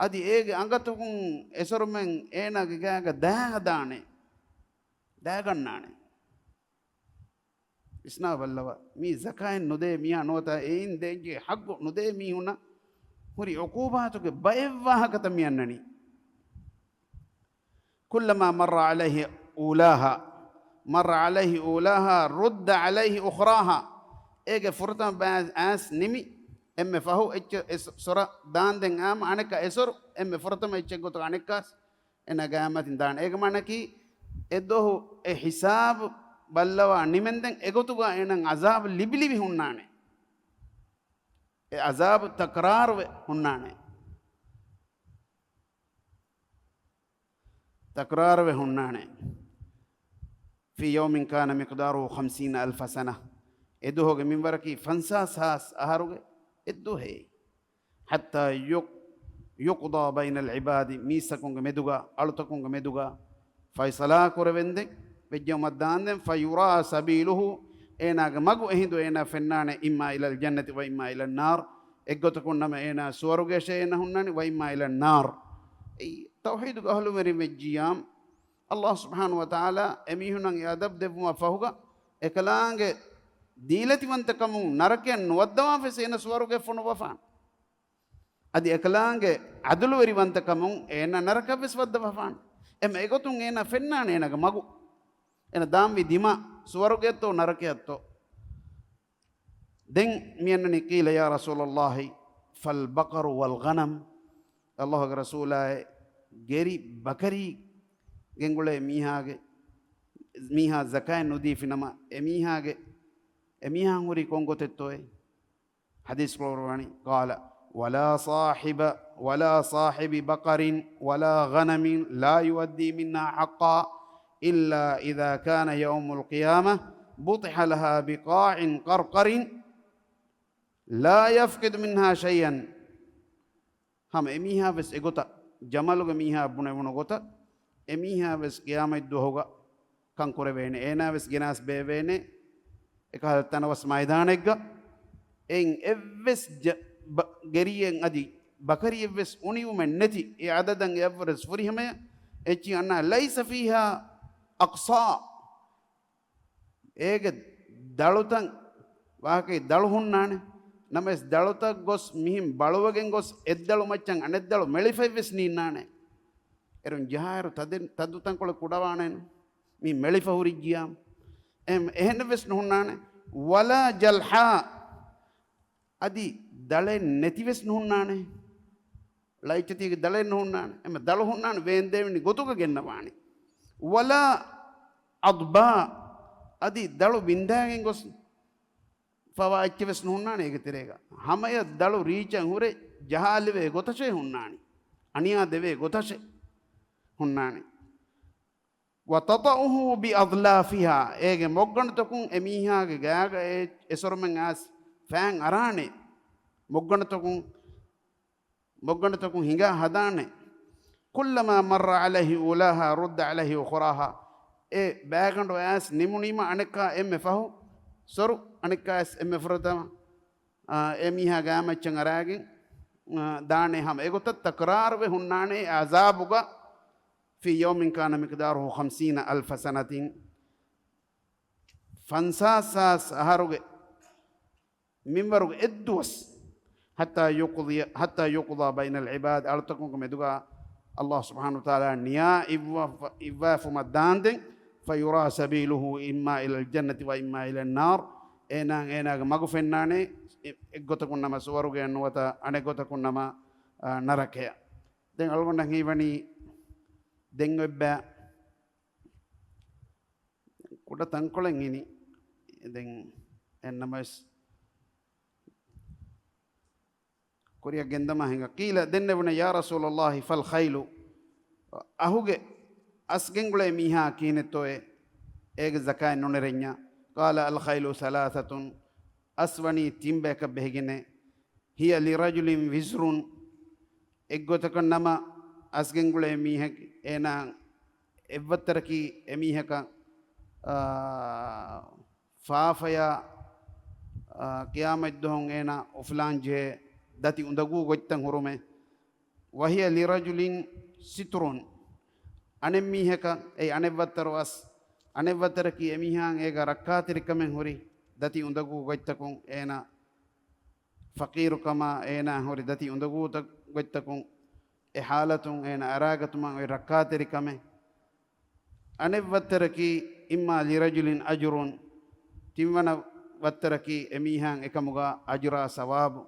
އަދި އޭގެ އަނގަތަކުން އެސޮރުމެން އޭނާގެ ގާގަ ދާ ހަދާނެ، ދާގަންނާނެ. ވިސްނާ ބައްލަވާ، މީ ޒަކާތް ނުދޭ މީހާ ނުވަތަ އެއިން ދޭންޖެހޭ ޙައްޤު ނުދޭ މީހުންނަށް ހުރި ޢުޤޫބާތުގެ ބައެއް ވާހަކަތައް މި އަންނަނީ. كلما مر عليه أولاها، مر عليه أولاها رد عليه أخراها. އޭގެ ފުރަތަމަ ބައި އައިސް ނިމި، އެންމެ ފަހު އެއްޗެއް އެ ސޮރަށް ދާންދެން އާމަ އަނެއްކާ އެސޮރު، އެންމެ ފުރަތަމަ އެއްޗެއް ގޮތުގަ އަނެއްކާސް އޭނަ ގާމަތިން ދާނެ. އޭގެ މާނައަކީ، އެދުވަހު އެ ހިސާބު ބައްލަވާ ނިމެންދެން އެގޮތުގަ އޭނަ ޢަޒާބު ލިބިލިބި ހުންނާނެ. އެ ޢަޒާބު ތަކްރާރުވެ ހުންނާނެ. ތަކްރާރުވެ ހުންނާނެ. في يوم كان مقداره خمسين ألف سنة. އެދުވަހުގެ މިންވަރަކީ ފަންސާސް ހާސް އަހަރުގެ އެއްދުވަހެއް. حتى يق-، يقضى بين العباد، މީސްތަކުންގެ މެދުގަ، އަޅުތަކުންގެ މެދުގަ ފައިސަލާ ކުރެވެންދެން، ވެއްޖެއުމަށް ދާންދެން، فيرى سبيله، އޭނާގެ މަގު އެހިނދު އޭނާ ފެންނާނެ، إما إلى الجنة وإما إلى النار، އެއްގޮތަކުން ނަމަ އޭނާ ސުވަރުގެއަށޭ އޭނާ ހުންނާނެ، وإما إلى النار. އެއީ ތައުޙީދުގެ އަހުލުވެރިން ވެއްޖިއްޔާ، ﷲ ސުބްޙާނަހޫ ވަތަޢާލާ އެމީހުންނަށް އެ އަދަބު ދެއްވުމަށް ފަހުގަ، އެކަލާނގެ ދީލަތިވަންތަކަމުން ނަރަކަޔަށް ނުވައްދަވާފަވެސް އޭނަ ސުވަރުގެއަށް ފޮނުއްވަފާނެ. އަދި އެކަލާނގެ ޢަދުލުވެރިވަންތަކަމުން އޭނަ ނަރަކަށްވެސް ވައްދަވާފާނެ. އެމަ އެގޮތުން އޭނަ ފެންނާނެ އޭނަގެ މަގު. އޭނަ ދާންވީ ދިމާ ސުވަރުގެއަށްތޯ ނަރަކަޔަށްތޯ. ދެން މިއަންނަނީ، قيل يا رسول الله فالبقر والغنم. ﷲގެ ރަސޫލާއޭ، ގެރި ބަކަރީ ގެންގުޅޭ މީހާގެ، މީހާ ޒަކާތް ނުދީފިނަމަ، އެމީހާގެ، އެމީހާ ހުރީ ކޮން ގޮތެއްތޯއޭ؟ ޙަދީޘް ކުރައްވަނީ، قال، ولا صاحب، ولا صاحب بقر ولا غنم لا يؤدي منها حقها إلا إذا كان يوم القيامة بطح لها بقاع قرقر لا يفقد منها شيئا. ހަމަ އެމީހާ ވެސް އެގޮތަށް، ޖަމަލުގެ މީހާ ބުނެވުނު ގޮތަށް، އެމީހާ ވެސް ޤިޔާމަތް ދުވަހުގަ ކަން ކުރެވޭނެ. އޭނާ ވެސް ގެނާސް ބޭއްވޭނެ އެކަހަލަ ތަނަވަސް މައިދާނެއްގަ. އެއިން އެއްވެސް ޖަ-، ބަ-، ގެރިއެއް އަދި ބަކަރިއެއް ވެސް އުނިވުމެއް ނެތި، އެ އަދަދަށް އެއަށްވުރެސް ފުރިހަމަޔަށް އެއްޗިހި އަންނާ، ليس فيها أقصاء. އޭގެ ދަޅުތައް ވާހަކައި ދަޅު ހުންނާނެ. ނަމަވެސް ދަޅުތައް ގޮސް މިހެން ބަޅުވެގެން ގޮސް އެއްދަޅު މައްޗަށް އަނެއްދަޅު މެޅިފައިވެސް ނީންނާނެ. އެރުން ޖަހާއިރު ތަދެއް-، ތައްދު ތަންކޮޅެއް ކުޑަވާނެނު. މި މެޅިފަ ހުރިއްޖިޔާ. އެހެން-، އެހެނެއްވެސް ނުހުންނާނެ. ولا جلحاء. އަދި ދަޅެއް ނެތިވެސް ނުހުންނާނެ. ޅައްޗަތީގެ ދަޅެއް ނުހުންނާނެ. އެމަ ދަޅު ހުންނާނެ ވޭންދޭވެނި ގޮތުގަ ގެންނަވާނެ. ولا عضباء. އަދި ދަޅު ބިންދާގެން ގޮސް ފަވާ އެއްޗެއް ވެސް ނުހުންނާނެ އޭގެ ތެރޭގަ. ހަމަޔަށް ދަޅު ރީއްޗަށް ހުރެ ޖަހާލެވޭ ގޮތަށޭ ހުންނާނީ. އަނިޔާ ދެވޭ ގޮތަށޭ ހުންނާނީ. وتطأه بأظلافها. އޭގެ މޮށްގަނޑުތަކުން އެމީހާގެ ގާގަ އެ-، އެސޮރުމެން އައިސް ފައިން އަރާނެ. މޮށްގަނޑުތަކުން ބޮއްގަނޑުތަކުން ހިނގާ ހަދާނެ. كلما مر عليه أولاها رد عليه أخراها. އެ ބައިގަނޑު އައިސް ނިމުނީމަ އަނެއްކާ އެންމެ ފަހު ސޮރު، އަނެއްކާ އައިސް އެންމެ ފުރަތަމަ، އާ، އެ މީހާ ގާމައްޗަށް އަރާގެން، އާ، ދާނެ ހަމަ. އެގޮތަށް ތަކްރާރުވެ ހުންނާނެ އެ އަޒާބުގަ. في يوم كان مقداره خمسين ألف سنة. ފަންސާސް ހާސް އަހަރުގެ މިންވަރުގެ އެއްދުވަސް. حتى يقضي، حتى يقضى بين العباد. އަޅުތަކުންގެ މެދުގަ އަﷲ ސުބްޙާނަހޫ ވަތަޢާލާ ނިޔާ އިއްވަ-، އިއްވާފުމަށް ދާންދެން. فيرى سبيله إما إلى الجنة وإما إلى النار. އޭނާ، އޭނާގެ މަގު ފެންނާނެ، އެ-، އެއްގޮތަކުން ނަމަ ސުވަރުގެއަށް ނުވަތަ އަނެއްގޮތަކުން ނަމަ، އާ، ނަރަކަޔަށް. ދެން އަޅުގަނޑަށް ހީވަނީ ދެން އޮތްބަ ކުޑަ ތަންކޮޅެއް އިނީ. ދެން އެންނަމަވެސް ކުރިއަށް ގެންދަމާ ހިނގާ. قيل، ދެންނެވުނެ، يا رسول الله فالخيل؟ އަހުގެ އަސްގެންގުޅޭ މީހާ ކިހިނެއްތޯއޭ؟ އޭގެ ޒަކާތް ނުނެރެންޏާ؟ قال الخيل ثلاثة، އަސް ވަނީ ތިން ބަޔަކަށް ބެހިގެންނޭ. هي لرجل وزر، އެއްގޮތަކަށް ނަމަ އަސްގެންގުޅޭ މީހެއް އޭނާ އެއްވައްތަރަކީ އެމީހަކަށް، އާ، ފާފަޔާ، އާ، ޤިޔާމަތްދުވަހުން އޭނާ އުފުލާން ޖެހޭ ދަތި އުނދަގޫ ގޮތްތައް ހުރުމެ. وهي لرجل ستر، އަނެއްމީހަކަށް، އެއީ އަނެއްވައްތަރު އަސް، އަނެއްވައްތަރަކީ އެމީހާއަށް އޭގަ ރައްކާތެރިކަމެއް ހުރި ދަތި އުނދަގޫ ގޮތްތަކުން އޭނާ ފަޤީރުކަމާ އޭނާ ހުރި ދަތި އުނދަގޫތައް ގޮތްތަކުން އެ ޙާލަތުން އޭނާ އަރާގަތުމަށް އޮތް ރައްކާތެރިކަމެއް. އަނެއްވައްތަރަކީ إما لرجل أجر، ތިންވަނަ ވައްތަރަކީ އެމީހާއަށް އެކަމުގަ އަޖުރާ ސަވާބު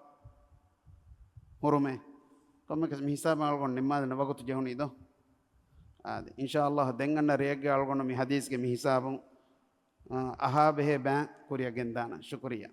ހުރުމެ. ކޮންމެކަސް މި ހިސާބަށް އަޅުގަނޑު ނިންމާލަން ވަގުތު ޖެހުނީ ދޯ؟ އާދެ، އިންޝާﷲ ދެން އަންނަ ރެއެއްގަ އަޅުގަނޑު މި ޙަދީޘްގެ މި ހިސާބުން، އާ، އަހާ ބެހޭ ބައި ކުރިއަށް ގެންދާނަން. ޝުކުރިއްޔާ.